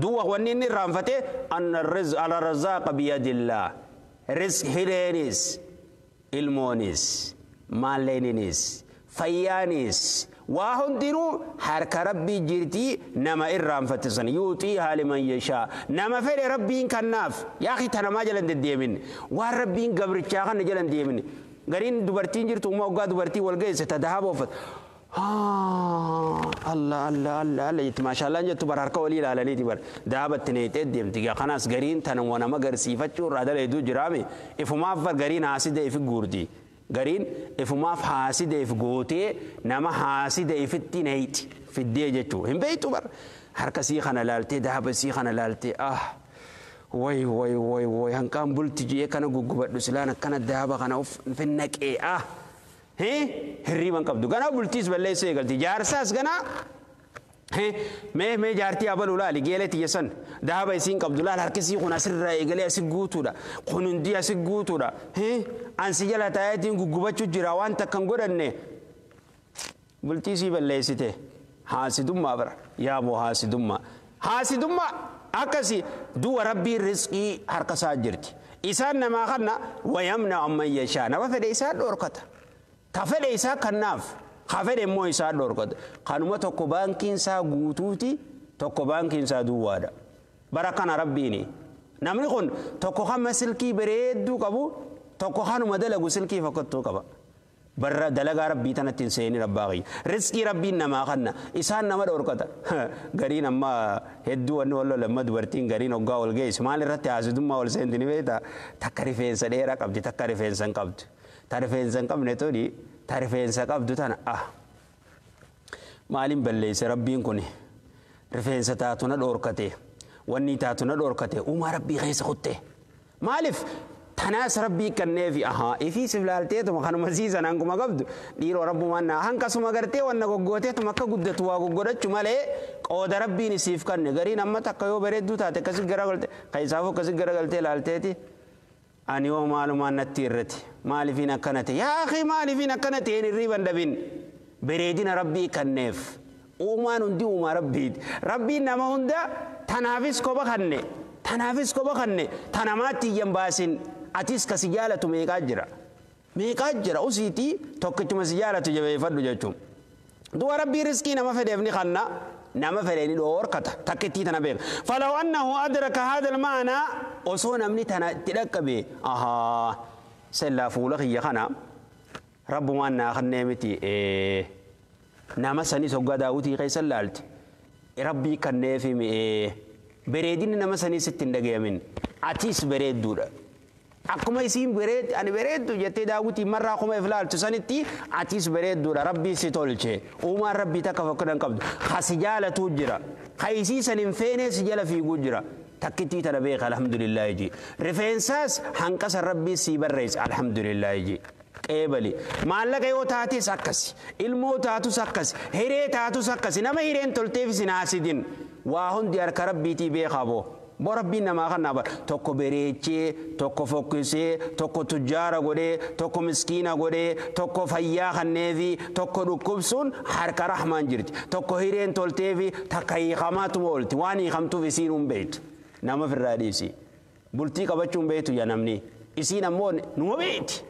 S1: duwwa wanni inni irraanfate anna arrazaaqa biyadillah rizq hireenis ilmoonis maalleeninis fayyaanis waa hundinuu harka rabbii jirtii nama irraanfatte san yuuxiihaa liman yashaa nama fedhe rabbiin kannaaf yaa akhi tanamaa jalan deddeemin waan rabbiin gabrichaa kana jalan deemin gariin dubartiin jirtu uma hoggaa dubartii wal geesse ta dahaba uffat Allah Allah Allah Allah jetti maashaallaan jettu bar harka walii ilaalaniiti bar dahabatti neexee deemti kanaas gariin tanuma nama garsiifachuu irraa dalayduu jiraame ifumaaf bar gariin haasida ifi guurti gariin ifumaaf haasida if gootee nama haasida ifitti neeyti fiddee jechuu hin beeytu bar harka sii kana laaltee dahaba sii kana laaltee ah way way way way hanqaan bulti jee kana guggubadhu silaan akkana dahaba kana of finnaqee ah hirriiban qabdu ganaa bultiis balleessuu eegalti jaarsaas ganaa mee mee jaartii abaluu laali geelee tiyya san dahaba isiin qabdu laal harkisii kun asirraa eegalee asi guutuudha kun hundi asi guutuudha ansi jala taa'eetiin guggubachuu jira waan takka hin godhanne bultii sii balleessite haasidummaa bara yaaboo haasidummaa haasidummaa akkasi du'a rabbiin riskii harka isaa jirti isaan namaa kanna wayamna amman yashaa nama fedhe isaa dhorkata ta fedhe isaa kannaaf ka fedhe immoo isaa dhorkata kanuma tokko baankiin isaa guutuuti tokko baankiin isaa duwwaadha bara kana rabbiini namni kun tokko kama silkii bareedduu qabu tokko kanuma dalagu silkii fokkattuu qaba barra dalagaa rabbii tanatti hin seenin abbaa kiyya riskii rabbiin namaa kanna isaan nama dhorkata gariin amma hedduu wanni wal lola amma dubartiin gariin hoggaa wal geessu maal irratti haasidummaa wal seenti ni beektaa takka rifeensa dheeraa qabdi takka rifeensa hin qabdu ta rifeensa hin qabne tuni ta rifeensa qabdu tana ah maaliin balleesse rabbiin kun rifeensa taatu na dhorkate wanni taatu na dhorkate uumaa rabbii keessa kutte maaliif Tanaas rabbii kanneefi ahaa ifii sif laalteetuma kanuma siisan hanguma qabdu dhiiroo rabbumaan naa hanqasuma gartee wanna goggooteetuma akka guddatu waa goggodhachu malee qooda rabbiin isiif kanne gariin amma takka yoo bareedduu taate akkasi garagalte keessaafuu akkasi garagaltee laalteeti ani yoo maalumaan natti irrati maalifiin akkana ta'e yaa akhi maalifiin akkana ta'e hin hirriiban dhabin bareedina rabbii kanneef uumaan hundi uumaa rabbiiti rabbiin nama hunda tanaafis kopha kanne tanaafis kopha kanne tanamaatti iyyan baasin atis ka si jaalatu meeqaa jira meeqaa jira usiitii tokkichuma si jaalatu jabeeffadhu jechuun du'a rabbii riskii nama fedheef ni kanna nama fedhe ni dhoorkata takkittii tana beeka falaw annahu adraka haadha almaanaa osoo namni tana itti dhaqqabe ahaa sellaa fuula kiyya kana rabbumaan naa kannee miti nama sanis hoggaa daawwitii keessa laalte rabbii kanneefi mi'ee bareedinni nama sanii sitti hin dhagayamin atis bareedduudha akkuma isiin bareed ani bareeddu jettee daawwitii marraa kuma if laaltu sanitti atis bareedduudha rabbii si tolche uumaan rabbii takka fokkina hin qabdu ka si jaalatuu jira ka isii san hin feenee si jala fiiguu jira takkittii tana beeka alhamdulillaahi ji rifeensaas hanqasa rabbii sii barreesse alhamdulillaahi ji qeebali maallaqa yoo taates akkasi ilmoo taatus akkasi hiree taatus akkasi nama hireen tolteef isin haasidin waa hundi harka rabbiitii beekaa boo boo rabbiin namaa kan bara tokko bareechee tokko fokkisee tokko tujjaara godhee tokko miskiina godhee tokko fayyaa kanneefi tokko dhukkubsuun harka rahmaan jirti tokko hireen tolteefi takka hiikamaatuma oolti waan hiikamtuuf isiin hin beektu nama firraa dhiisi bultii qabachuu hin beektu yaa namni isiin ammoo numa beekti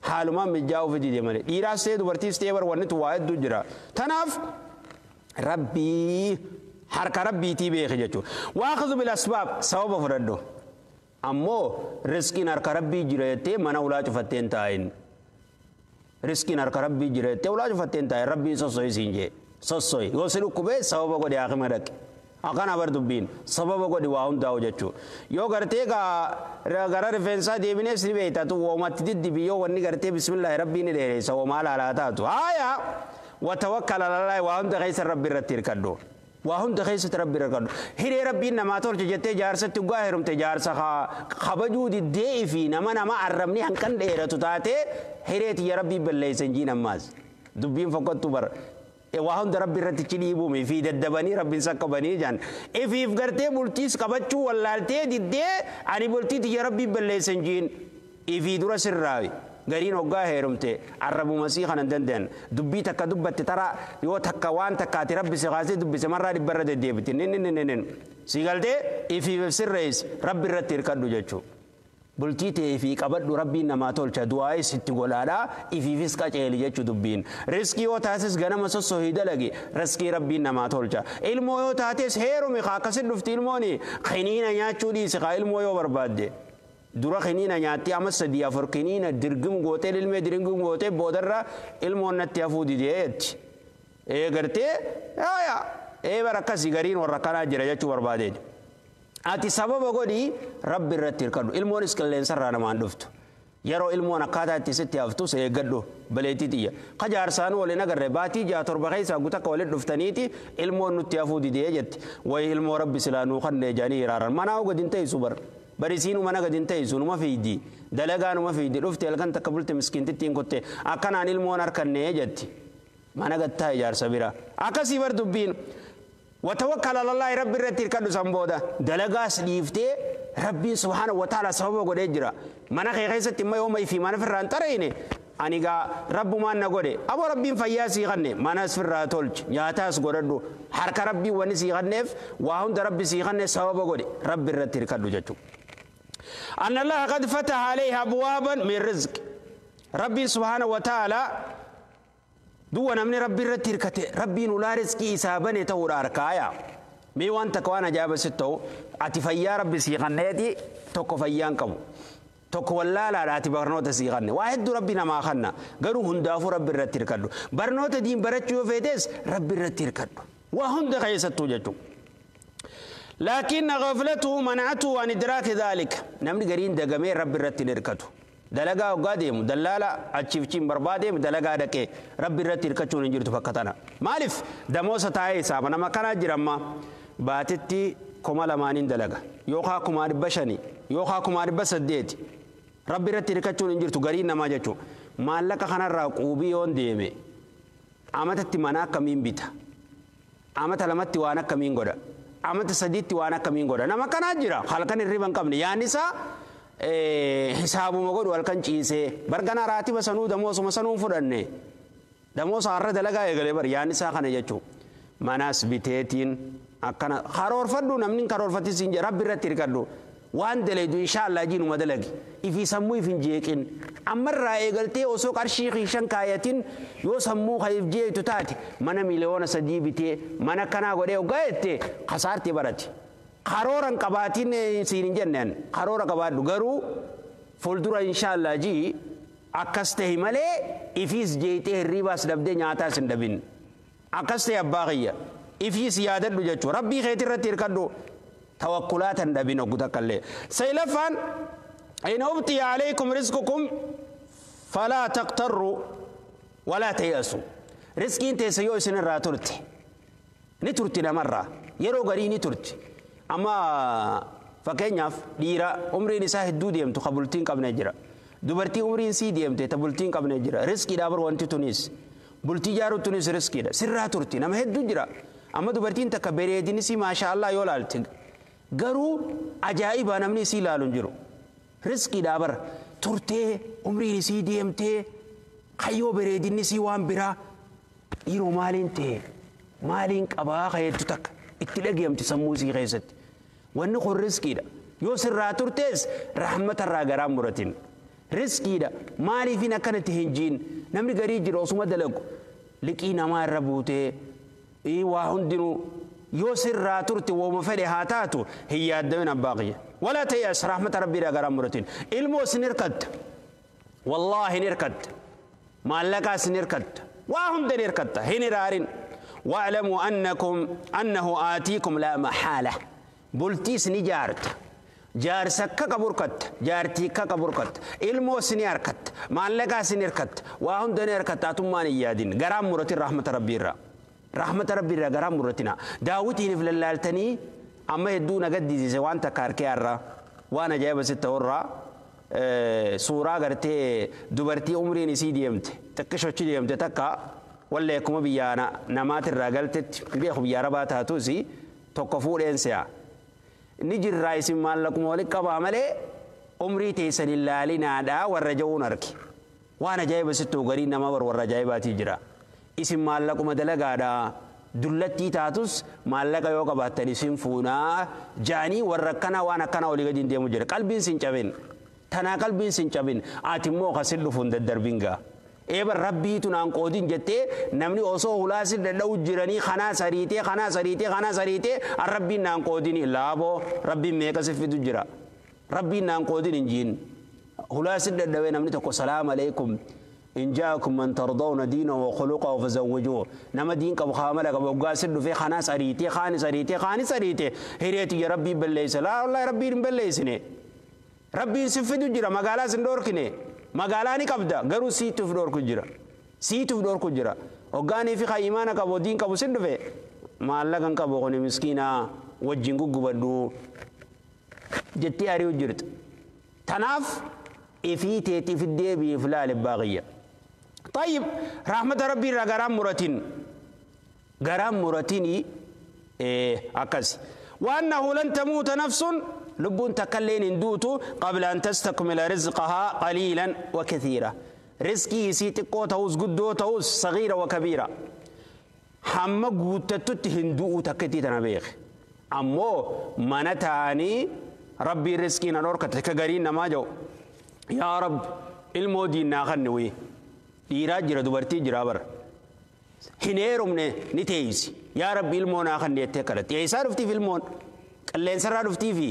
S1: haalumaan mijaa'uuf dide malee dhiiraas ta'e dubartiis ta'e bar wanni waa hedduu jira tanaaf rabbii harka rabbiitii beeke jechuudha waakhudhu bil asbaab sababa fudhadhu ammoo riskiin harka rabbii jira jettee mana ulaa cufattee hin taa'in riskiin harka rabbii jira jettee ulaa cufattee hin taa'in rabbiin sosso'i siin jee sosso'i yoo si dhukkubee sababa godhe haakima dhaqe akkana bar dubbiin sababa godhi waa hundaa'u jechuudha yoo gartee gara rifeensaa deebinees ni beektatu woomatti diddibi yoo wanni gartee bismillaahi rabbii ni dheereessa woomaa laalaa taatu haaya watawakkal alallaahi waa hunda keessa rabbi irratti hirkadhu waa hunda keessatti rabbi irra hiree rabbiin namaa tolche jettee jaarsatti dhugaa heerumte jaarsa kabajuu diddee fi nama nama arrabni hanqan dheeratu taate hiree tiyya rabbii balleessa hin jiin ammaas dubbiin fokkottu bara waa hunda rabbi irratti ci dhiibuumi fi daddabanii rabbiin saqqabanii jaan ifiif gartee bultiis qabachuu wallaaltee diddee ani bultii tiyya rabbii balleessa hin jiin ifii dura sirraawi gariin hoggaa heerumte arrabuma sii kana hin danda'an dubbii takka dubbatte tara yoo takka waan takkaati rabbi si kaasee dubbise marraa dhibbarra deddeebiti nin si galtee ifiif sirreessi rabbi irratti hirkadhu jechuudha. Bultii ta'ee fi qabadhu rabbiin namaa tolcha du'aayis itti godhaadhaa ifiifis qaceeli jechuu dubbiin riskii yoo taates ganama sossohii dalagi riskii rabbiin namaa tolcha ilmoo yoo taates heerumi kaa akkasit dhufti ilmooni kiniina nyaachuu dhiisi kaa ilmoo yoo barbaadde. Dura kiniina nyaatti amma sadii afur kiniina dirgim gootee ilmee dirgim gootee boodarra ilmoon natti hafuu didee jetti. Ee gartee yaaya ee bara akkasii gariin warra kanaa jira jechuu barbaadeeti. Ati sababa godhii rabbi irratti hirkadhu ilmoonis qilleensarraa namaan dhuftu. Yeroo ilmoon akkaataa itti sitti haftus eeggadhu baleetii xiyya. Qajaarsaan waliin agarre baatii ja'a torba keessaa gutakka waliin dhuftaniiti ilmoon nutti hafuu didee jetti. Wayi ilmoo rabbi silaa nuu kannee jedhanii hiraaran manaa gadi hin teessu bara. Barisiinu mana gadi hin teessu numa fiidi dalagaa numa fiidi dhufte halkan takka bulte miskiintittiin kutte akkanaan ilmoon harkannee jetti. Mana gattaa ijaarsa bira. Akkasii bar dubbiin. وتوكل على الله رب الرتير كدو سمبودا دلغاس ديفتي ربي سبحانه وتعالى سبب غودي جرا mana kee keessatti immoo yooma ifii mana firraan xareyne ani gaa rabbumaan na godhe aboo rabbiin fayyaa sii kanne manas firraa tolchi nyaataas godhadhu harka rabbii wanni sii kanneef waa hunda rabbi sii kanne sababa godhe rabbi irratti hirkadhu jechuudha. أن الله قد فتح عليها أبوابا من رزق ربي سبحانه وتعالى دو نمني ربي رتير كته ربي نولا رزقي إسابني تور أركايا مي وان تكوانا جاب ستو أتي فيا ربي سيغنيتي توكو فيان كبو توكو ولا لا أتي برنوتا سيغني واحد ربنا ما خنا قالوا هندافو ربي رتير كدو برنوتا دين برتشو فيتس ربي رتير كدو وهند خيستو جتو لكن غفلته منعته عن إدراك ذلك نمني قرين دقمي ربي رتير كدو dalagaa hoggaa deemu dallaala achiif barbaadeemu dalagaa dhaqee rabbi irratti hirkachuun hin jirtu bakka tana maaliif damoosa taa'ee isaama nama kanaa jira amma baatitti 2000 dalaga yookaan 5,500 yookaan 800 Rabbi irratti hirkachuun hin jirtu gariin namaa jechuudha. Maallaqa kanarraa quubii yoon deeme amatatti mana akkamiin bita? Amata lamatti waan akkamiin godha? Amata sadiitti waan akkamiin godha? Nama kanaa jira halkan hirriba hin qabne yaadni isaa hisaabuma godhu halkan ciisee barganaa raatiba sanuu damoosuma sanuu fudhanne damoosa har'a dalagaa eegalee bar yaadni isaa kana jechuudha. Manas biteetiin akkana karoorfadhu namni karoorfatis hin rabbi irratti hirkadhu. Waan daleedu inshaallah jiinuma dalagi ifii sammuu if hin jeeqin ammarraa eegaltee osoo qarshii kiishan kaayatin yoo sammuu kayif jeetu taate mana 3 miliyoona bitee mana kanaa godhee hoggaa jette kasaartii barate karooran qabaatiin siin hin jenneen karoora qabaadhu garuu fuuldura inshaallah jii akkas tahi malee ifiis jeetee hirriibaas dhabdee nyaataas hin dhabin akkas tahi abbaa kiyya ifiis yaadadhu jechuudha rabbii keetii irratti hirkadhu. توكلات دبين وقتك سيلفان إن أبطي عليكم رزقكم فلا تقتروا ولا تيأسوا. رزقي انت سيو سن راتورتي نترتي مرة يرو غري نترتي أما فكينياف ديرا عمري نساء هدو ديمتو قبلتين قبل نجرا دبرتي عمري سي ديمتي تبلتين قبل نجرا رزقي دابر وانتي تونس بلتي جارو تونس رزقي دا سر راتورتي نما هدو جرا أما دبرتين تكبري دينسي ما شاء الله يولالتي garuu ajaa'iba namni isii ilaalu hin jiru. Riskiidhaa bara turtee umriin isii deemtee kayyoo bareedinni isii waan biraa dhiiroo maaliin ta'e maaliin qabaa kayeettu takka itti dhageemti sammuu isii keessatti. Wanni kun riskiidha. Yoo sirraa turtees rahmatarraa garaa muratin. Riskiidha. Maaliifin akkanatti hin jiin namni garii jira osuma dalagu liqii namaa irra buutee waa hundinuu yoo sirraa turte wooma fedhe haa taatu hin yaaddamin abbaa kiyya. Walaa ta'es rahmata rabbiidhaa garaa muratin. Ilmoo sin hirkatta. Wallaahi hin hirkatta. Maallaqaas hin hirkatta. Waa hunda hin hirkatta. Hin iraarin. واعلموا أنكم أنه آتيكم لا محالة. بلتيس نجارت. جارسك كبركت جارتي كبركت ilmoo sin harkatta maallaqaa sin hirkatta waa hunda ni harkatta atummaan hin yaadin garaan muratin rahmata rabbiirraa. Rahmata rabbiirraa garaa muratina. Daawwitiiniif lallaaltanii amma hedduu na gaddisiise waan takka harkee har'a waan ajaa'iba sitti ta'urraa suuraa gartee dubartii umriin isii deemte xiqqishochi deemte takka wallee akkuma biyya namaatirraa galtetti beeku biyya arabaa taatus tokko fuudheen se'a. Ni jirraa isin maallaquma walitti qabaa malee umrii teessan hin laalinaadhaa warra ja'uun arge. Waan ajaa'iba sitti ta'u gariin namaa bar warra ajaa'ibaatii jira. Isin maallaquma dalagaadha dullattii taatus maallaqa yoo qabaattan isin fuunaa jaanii warra akkanaa waan akkanaa olii gadi hin deemu jira. Qalbiin sin cabin. Tanaa qalbiin sin cabin. Ati immoo kasin dhufuun daddarbin gaa. Eeba rabbiitu naan qoodin jettee namni osoo hulaasi dadha'u jiranii kanaa sariitee kanaa sariitee kanaa sariitee rabbiin naan qoodin laaboo rabbiin meeqa si fidu jira. Rabbiin naan qoodin hin jiin. Hulaasi dadhawee namni tokko salaam aleekum. إن جاءكم من ترضون دينه وخلقه فزوجوه نما دين قبو خامل قبو قاسد في خناس أريتي خانس أريتي خانس أريتي هريتي يا ربي بليس لا والله ربي بليسني ربي سفدو جرا مقالا سندوركني مقالاني قبدا غرو سيتو في دوركو جرا سيتو في دوركو جرا وقاني في خيمانا قبو دين قبو سندو في ما لغن قبو غني مسكينة وجنقو قبدو جتي أريو جرت تناف إفيتي في الديبي فلال الباغية. طيب رحمة ربي غرام مرتين غرام مرتيني إيه أكس وأنه لن تموت نفس لبون تكلين دوتو قبل أن تستكمل رزقها قليلا وكثيرا. رزقي سيتقو تهوس قدو تهوس صغيرة وكبيرة حما قوتتت هندو تكتي تنبيخ أمو منتاني ربي رزقي نورك تكغرين ما جو يا رب المودي ناخنوي dhiiraa jira dubartii jira bara hin heerumne ni teeysi yaa rabbi ilmoo naa kan jettee kadhatte eessaa dhuftiif ilmoon qilleensarraa dhuftiifi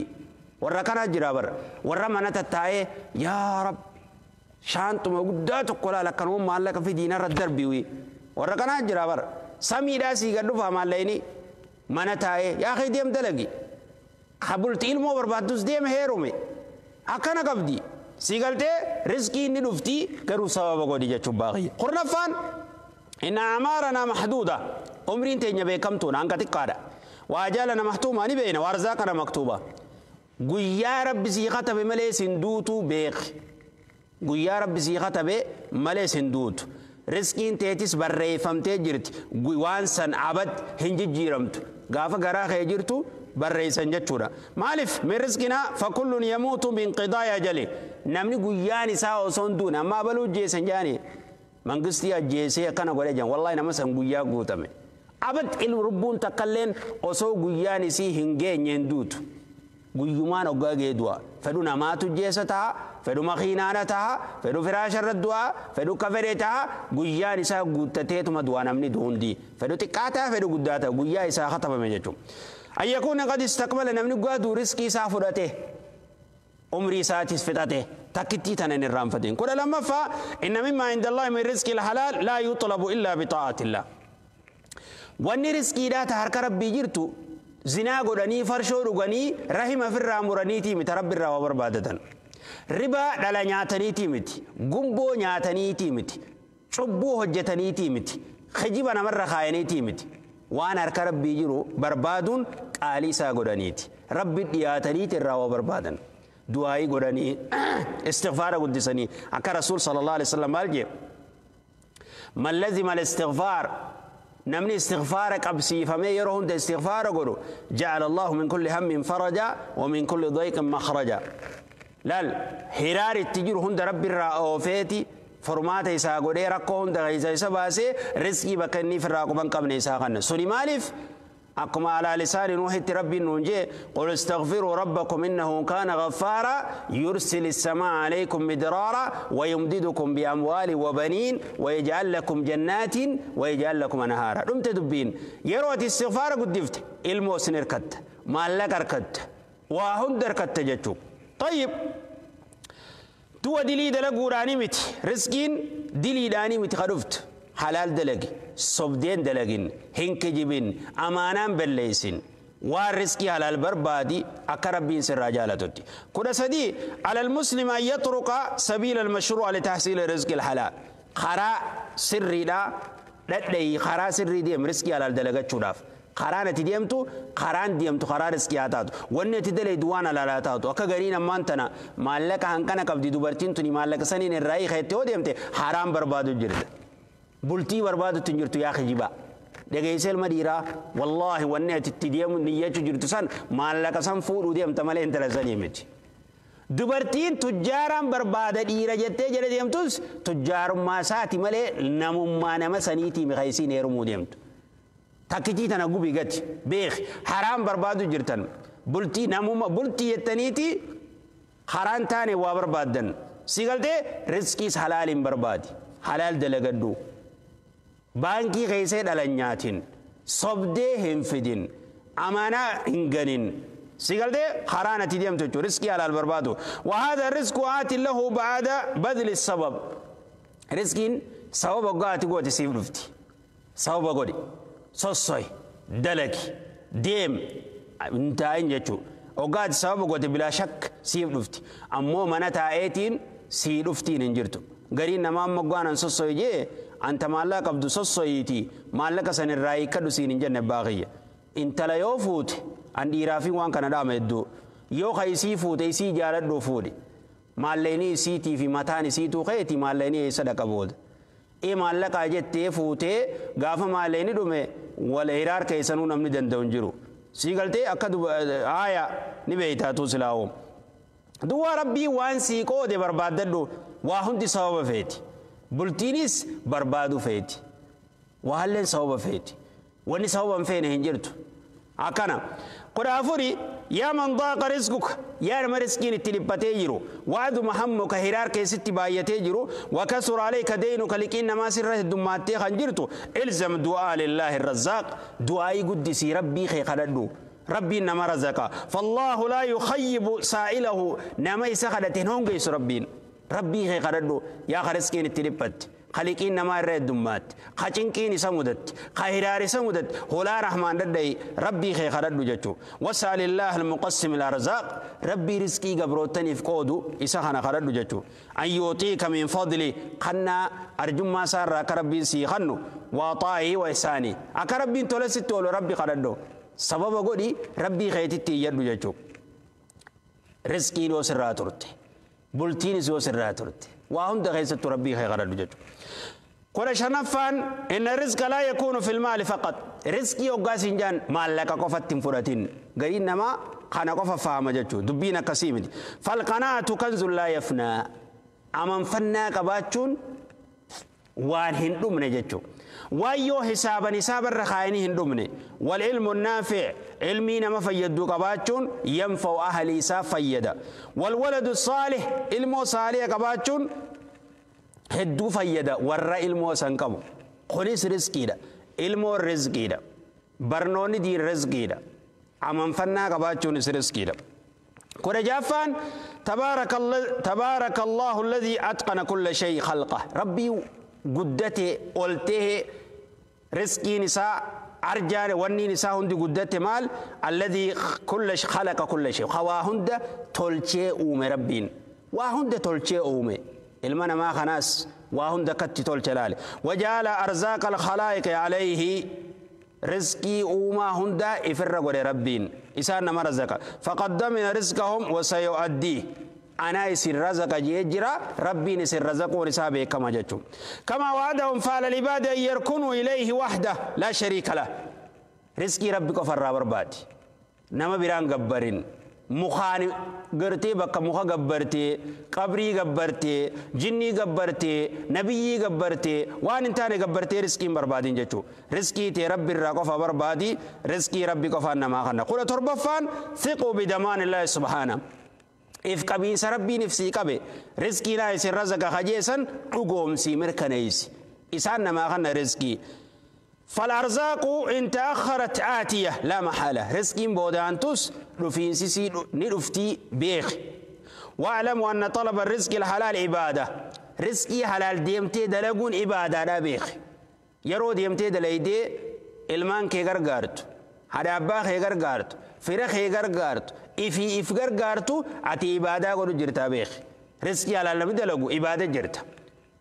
S1: warra kanaa jira bara warra mana tattaa'ee yaa rabbi shaantuma guddaa tokko laala akkanuma maallaqa fidiinarra darbiwi warra kanaa jira bara samiidhaa sii gad dhufaa maallaqni mana taa'ee yaa kee deem dalagi kabulti ilmoo barbaaddus deem heerume akkana qabdi. سيقلتي رزقي ندفتي قروا سبب قولي جاتشو باغي قرنفان إن أعمارنا محدودة عمرين تينيا بكمتون عنك تقارا وأجالنا محتومة نبينا وأرزاقنا مكتوبة قل يا رب سيقة بملي سندوتو بيخ Guyyaa rabbi sii katabe malees hin duutu. Riskiin teetis barreeffamtee jirti. Waan san abad hin jijjiiramtu. Gaafa garaa kee jirtu barreessan jechuudha. Maaliif min riskina fakullun yamuutu min qidaa'i ajali. Namni guyyaan isaa osoo hin duune amma abaluu ajjeesan jaani mangistii ajjeesee akkana godhe jan wallaahi nama san guyyaa guutame. Abad ilmu rubbuun takkalleen osoo guyyaan isii hin geenye hin duutu. Guyyumaan hoggaa gee du'a. Fedhu namaatu jeessa ta'a, fedhu makiinaana ta'a, fedhu firaasharra du'a, fedhu kafedhe ta'a, guyyaan isaa guuttateetuma du'a namni du'undi. Fedhu xiqqaa ta'a, fedhu guddaa ta'a, guyyaa isaa katabame jechuudha. An yakuuna qad istaqbala namni guyyaa riskii isaa fudhate. Umrii isaatis fixate takkittii tana hin irraanfatin. 12ffaa inna mimmaa inda Allahi min rizqi alhalaal laa yuxlabu illaa bixaa'atillah. Wanni riskiidhaa ta harka rabbii jirtu zinaa godhanii farshoo dhuganii rahima ofirraa muraniitii miti rabbi irraa waa barbaadatan. Ribaa dhala nyaataniitii miti, gumboo nyaataniitii miti, cubbuu hojjetaniitii miti, kijiba namarra kaayaniitii miti. Waan harka rabbii jiru barbaaduun qaalii isaa godhaniiti. Rabbi dhiyaataniiti irraa waa barbaadan. Du'aayii godhanii istighfaara guddisanii akka rasuul sallallahu alaihi wasallam maal jee man lazima al-istighfaar namni istighfaara qabsiifamee yeroo hunda istighfaara godhu ja'ala Allahu min kulli hammin faraja wa min kulli dayqin makhraja. Laal hiraar itti jiru hunda rabbi irraa oofeeti formaata isaa godhee rakkoo hunda keessa isa baasee riskii bakka inni ofirraa quban qabne isaa kanna. Suni maaliif? Akkuma alaa lisaani Nuuhitti rabbiin nuun jee qul istaghfiruu rabbakum innahu kaana ghaffaaraa yursili samaa alaykum midraara wayumdidukum biamwaali wabaniin wayaj'al lakum jannaatin wayaj'al lakum anhaara. Dhumte dubbiin yeroo ati istighfaara guddifte ilmoo sin hirkatta, maallaqa harkatta, waa hunda harkatta jechuu. Tayyib du'a dilii dalaguudhaanii miti, riskiin diliidhaanii miti ka dhuftu. Halaal dalagi, sobdeen dalagin, hin kijibin, amaanaan balleessin, waan riskii halaal barbaadi akka rabbiin sirraa jaalatutti. 13 alal muslima an yatruqa sabiila almashruu'a litahsiili rizqi alhalaal. Karaa sirriidhaa dhadhayi, karaa sirrii deem riskii halaal dalagachuudhaaf. Karaan ati deemtu, karaan deemtu karaa riskii haa taatu. Wanni ati dalaydu waan halaal haa taatu. Akka gariin ammaan tana maallaqa hanqana qabdi dubartiin tuni maallaqa saniin irraa hiikeette yoo deemte haraam barbaadu jirta. Bultii barbaadutti hin jirtu yaa kijibaa. Dhageessee ilma dhiiraa wallaahi wanni ati itti deemu niyyachuu jirtu san maallaqa san fuudhuu deemta malee intala sanii miti. Dubartiin tujjaaraan barbaada dhiira jettee jala deemtus tujjaarummaa isaati malee namummaa nama saniitii mikaisiin heerumuu deemtu. Takkitii tana gubii gati beek haraam barbaadu jirtan bultii namummaa bultii jettaniiti haraan taane waa barbaaddan. Si galtee riskiis halaaliin barbaadi. Halaal dalagadhu. Baankii keessee dhala nyaatin, sobdee hin fidin, amaanaa hin ganin. Si galtee karaan ati deemtu jechuudha. Riskii halaal barbaadu. Wahaadha risku aati lahu ba'ada badli sabab. Riskiin sababa goggaa ati goote siif dhufti. Sababa godhi. Sossoy. Dalagi. Deem. Hin taa'in jechuudha. Hoggaa ati sababa goote bilaa shakk siif dhufti. Ammoo mana taa'eetiin sii dhuftiin hin jirtu. Gariin namaa amma goggaanan sossoy jee anta maallaqa qabdu sossoyiiti maallaqa san irraa hiikkadhu siin hin jenne baaqiyya. Intala yoo fuute an dhiiraa fi waan kana dhaama hedduu yoo ka isii fuute isii jaaladhu fuudhi. Maallaqni isiitii fi mataan isiituu ka'eeti maallaqni eessa dhaqa booda. Ee maallaqaa jettee fuutee gaafa maallaqni dhume wal hiraar keessanuu namni danda'u hin jiru. Sii galtee akka haaya ni beeytaatu silaa'oo. Duwwaa rabbii waan sii qoode barbaaddadhu waa hundi sababa feeti. Bultiinis barbaadu feeti. Waalleen sababa feeti. Wanni sababa hin feene hin jirtu. Akkana. 14 yaa man daaqa rizquka yaa nama riskiin itti dhiphatee jiru waaduma hammuka hiraar keessatti baay'atee jiru wakasura alayka deynuka liqiin namaa sirra heddumaattee kan jirtu ilzam du'aa lillaahi razzaaq du'aayii guddisii rabbii kee kadhadhu. Rabbiin nama razaqa. Fallaahu laa yukhayyibu saa'ilahu nama isa kadhate hin hongeessu rabbiin. Rabbii kee kadhadhu yaa ka riskiin itti dhiphatte. Khaliqiin namaa irra heddummaatti. Ka cinqiin isa mudatte. Ka hiraar isa mudatte. Hulaa rahmaan dadha'i rabbii kee kadhadhu jechuudha. Wasa'alillaah almuqassim al-arzaaq rabbii riskii gabrootaniif qoodu isa kana kadhadhu jechuudha. An yuutiika min fadli kannaa arjummaa isaa irraa akka rabbiin sii kannu waa xaa'ii wa isaanii. Akka rabbiin tola sitti oolu rabbi kadhadhu. Sababa godhi rabbii keetitti iyyadhu jechuudha. Riskiin yoo sirraa turte. Bultiinis yoo sirraa turte. Waa hunda keessattuu rabbii kee kadhadhu jechuudha. 15ffaan inna rizqa laa yakuunu fil maali faqat. Rizqii hoggaa siin jaan maallaqa qofatti hin fudhatin. Gariin namaa kana qofa fahama jechuudha. Dubbiin akkasii miti. Falqanaatu kanzun laa yafnaa. Amanfannaa qabaachuun waan hin dhumne jechuudha. Waan yoo hisaaban hisaabarra kaayanii hin dhumne. Wal ilmu naafi' ilmii nama fayyaddu qabaachuun yanfa'u ahlii isaa fayyada. Wal waladu saalih ilmoo saaliha qabaachuun hedduu fayyada warra ilmoo san qabu. Kunis rizqiidha. Ilmoon rizqiidha. Barnoonni diin rizqiidha. Amanfannaa qabaachuunis rizqiidha. 16ffaan tabaaraka Allahu alladhii atqana kulla shay khalqa. Rabbii guddate ol ta'e rizqiin isaa arjaan wanniin isaa hundi guddate maal alladhii kulla khalaqa kulla shay. Waa hunda tolchee uume rabbiin. Waa hunda tolchee uume. Ilma namaa kanaas waa hunda akkatti tolche laale. Wajaala arzaaqa alkhalaa'iqi alayhi rizqii uumaa hundaa ifirra godhe rabbiin. Isaan nama razaqa. Faqad damina rizqahum wasayu'addii. Anaa isin razaqa jee jira rabbiin isin razaquun isaa beekama jechuudha. Kama wa'adahum faala libaadi an yarkunuu ilayhi wahda laa shariika lah. Rizqii rabbi qofarraa barbaadi. Nama biraan gabbarin. Mukaan gartee bakka muka gabbartee, qabrii gabbartee, jinnii gabbartee, nabiyyii gabbartee, waan hin taane gabbartee rizqiin barbaadin jechuudha. Rizqii tee rabbi irraa qofa barbaadi, rizqii rabbi qofaan namaa kenna. 17ffaan thiquu bidamaan illaahi subhaana. If qabiinsa rabbiin if sii qabe, rizqii naa isin razaqa kajeessan dhugoomsii mirkaneessi. Isaan namaa kenna rizqii. فالأرزاق إن تأخرت آتية لا محالة. رزقين بودانتوس رفينسيسي ندفتي بيخ. واعلموا أن طلب الرزق الحلال عبادة. رزقي حلال ديمتي دلقون عبادة لا بيخ. يرو ديمتي دليدي المان كي غرغارت هذا أبا كي غرغارت فرخ كي غرغارت إفي إف غرغارتو أتي عبادة قدو جرتا بيخ. رزقي حلال لم دلقو عبادة جرتا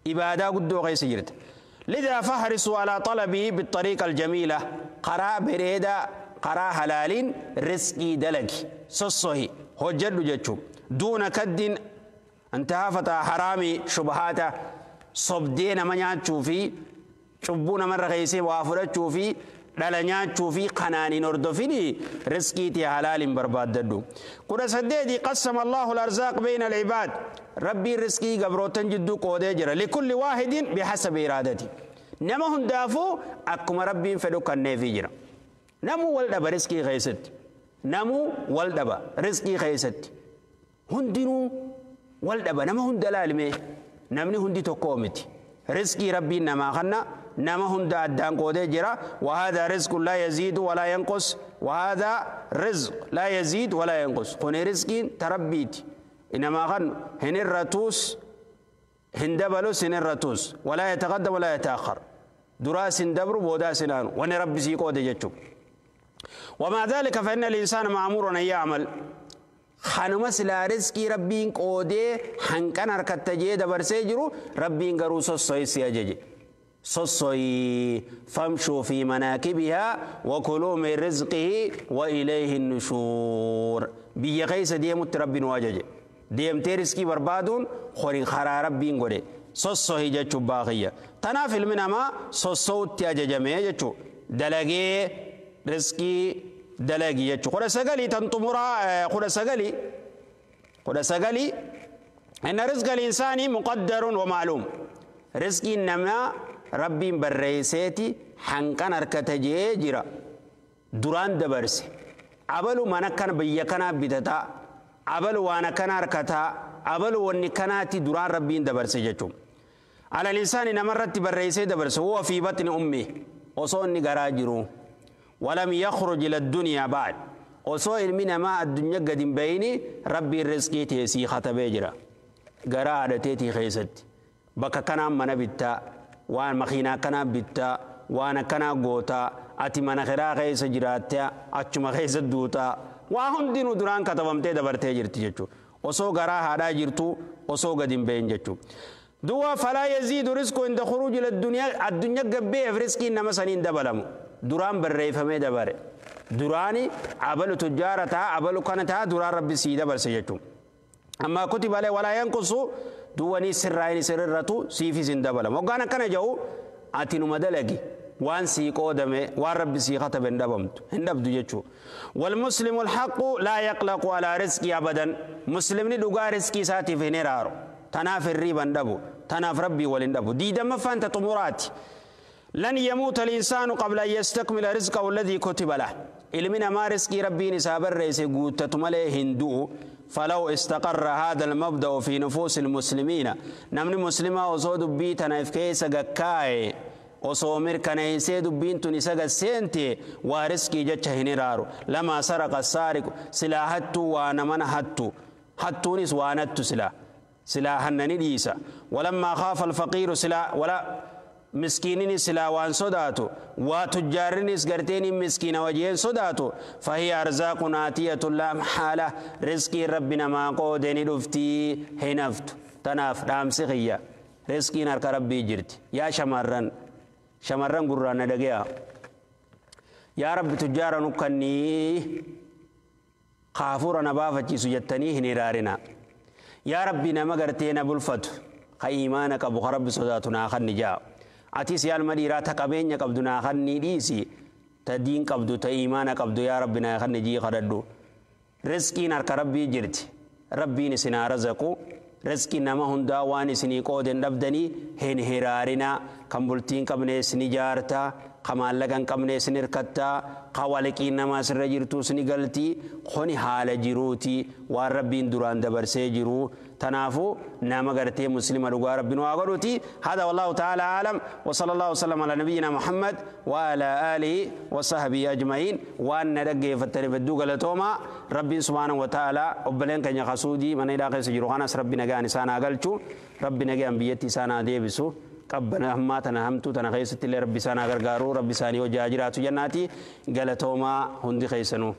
S1: عبادة قدو غيس جرتا. لذا فاحرصوا على طلبه بالطريقة الجميلة. قراء بريدة قراء حلال رزقي دلق سصهي هجد جتشو دون كد انتهى فتا حرامي شبهاته صبدين من ياتشو في شبون من رخيسي وافرتشو في دلنياتشو في قناني نردفيني رزقي تي حلال برباد ددو. 18 قسم الله الأرزاق بين العباد. ربي رزقي قبروتن جدو قودي جرى لكل واحد بحسب إرادته. نما هندافو أكما ربي فدو كنفي جرى. نمو والدبا رزقي خيست. نمو والدبا رزقي خيست. هندنو والدبا نما هندلالمي نمني هندي تقومتي. رزقي ربي نما خنا نما هندا أدان قودي جرى. وهذا رزق لا يزيد ولا ينقص. وهذا رزق لا يزيد ولا ينقص. قني رزقي تربيتي إنما خن هن الرتوس هندبلوس هن الرتوس ولا يتقدم ولا يتأخر. دراس دبر بوداس نان ون ربي سيقود جتشو. ومع ذلك فإن الإنسان مأمور أن يعمل. خنمس لا رزقي ربين قودي حنكن هركتجي دبر سيجرو ربين قروس الصيس يجي صصي فامشوا في مناكبها وكلوا من رزقه وإليه النشور. بيا قيس ديمت ربين واجج ديم ترزقي بربادون خورين خرا ربين غوري صصه جچو باغيه تنافل من ما صصوت تاججمه جچو دلغي رزقي دلغي جچو خور سغلي تنتمرا خور سغلي خور سغلي ان رزق الانسان مقدر ومعلوم. رزقي نما ربي بريسيتي حنكن هركتجي جرا duraan dabarse abalu mana kana biyya kanaa bitataa abalu waan akkana harkataa abalu wanni kanaatti duraan rabbiin dabarse jechuudha. Ala insaani namarratti barreessee dabarse huwa fi batni ummi osoo inni garaa jiru walam yakhruj ila addunyaa ba'd osoo ilmi namaa addunyaa gadi hin bayini rabbiin rizqii teessii katabee jira garaa haadhateetii keessatti bakka kanaan mana bittaa waan makiinaa kanaa bittaa waan akkanaa gootaa ati mana kiraa keessa jiraattaa achuma keessa duutaa waa hundinuu duraan katabamtee dabartee jirti jechuudha. Osoo garaa haadhaa jirtu osoo gadi hin bahin jechuudha. Duwwaa falaa yaziidu rizqu inda khuruuji ila addunyaa addunyaa gabbeef rizqiin nama saniin dabalamu duraan barreeffamee dabare duraani abalu tujjaara ta'a abalu kana ta'a duraan rabbi sii dabarse jechuudha. Amma kutiba alayhi walaa yanqusu Duwwanii sirraa sirrirratu siifis hin dabalamu. Hoggaan akkana jedhu ati numa dalagi waan sii qoodame waan rabbi sii katabe hin dhabamtu hin dhabdu jechuu. والمسلم الحق لا يقلق على رزقي أبدا. مسلمني dhugaa riskii isaatiif hin hiraaru. Tanaaf hirriiba hin dhabu. Tanaaf rabbii wal hin dhabu. Diidammaffaan ta xumuraati. لن يموت الإنسان قبل أن يستكمل رزقه الذي كتب له. Ilmi namaa riskii rabbiin isaa barreesse guuttatu malee hin du'u. فلو استقر هذا المبدأ في نفوس المسلمين namni muslimaa osoo dubbii tana if keessa gakkaa'e osoo mirkaneessee dubbiin tun isa gasseente waa riskii jecha hin hiraaru. لما سرق السارق silaa hattuu waa namana hattu hattuunis waa nattu silaa silaa hannani dhiisa. ولما خاف الفقير silaa ولا miskiinini silaa waan sodaatu waa tujjaarrinis garteeni miskiina wajjin sodaatu. فهي أرزاق آتية لا محالة riskiin rabbi namaa qoode ni dhuftii hin haftu. Tanaaf dhaamsi kiyya riskiin harka rabbii jirti. Yaa shamarran shamarran gurraan na dhagaya yaa rabbi tujjaara nukkannii kaafuura na baafachiisu jettanii hin hiraarina. Yaa rabbi nama gartee na bulfatu ka iimaana qabu ka rabbi sodaatu naa kanni jaa. Atis yaa ilma dhiiraa ta qabeenya qabdu naa kannii dhiisi ta diin qabdu ta iimaana qabdu yaa rabbi naa kanni jii kadhadhu. Riskiin harka rabbii jirti. Rabbiin isin haa razaqu. Riskiin nama hundaa waan isinii qooden dhabdanii hin hiraarinaa. Kan bultii hin qabne isin ijaartaa ka maallaqa hin qabne isin hirkattaa ka waliqiin namaa sirra jirtu isin galtii. Kuni haala jiruuti waan rabbiin duraan dabarsee jiru. Tanaafuu nama gartee muslima dhugaa rabbiin waa godhuti. هذا والله تعالى أعلم وصلى الله وسلم على نبينا محمد وعلى آله وصحبه أجمعين. وأن dhaggeeffattaniif hedduu galatooma. Rabbiin سبحانه وتعالى obboleen keenya kasuudii mana hidhaa keessa jiru kanas rabbi nagaan isaan haa galchu. Rabbi nagaan biyyatti isaan haa deebisu. Qabbana hammaa tana hamtuu tana keessatti illee rabbi isaan haa gargaaru. Rabbi isaanii hojii haa jiraatu jennaati. Galatoomaa hundi keessanuu.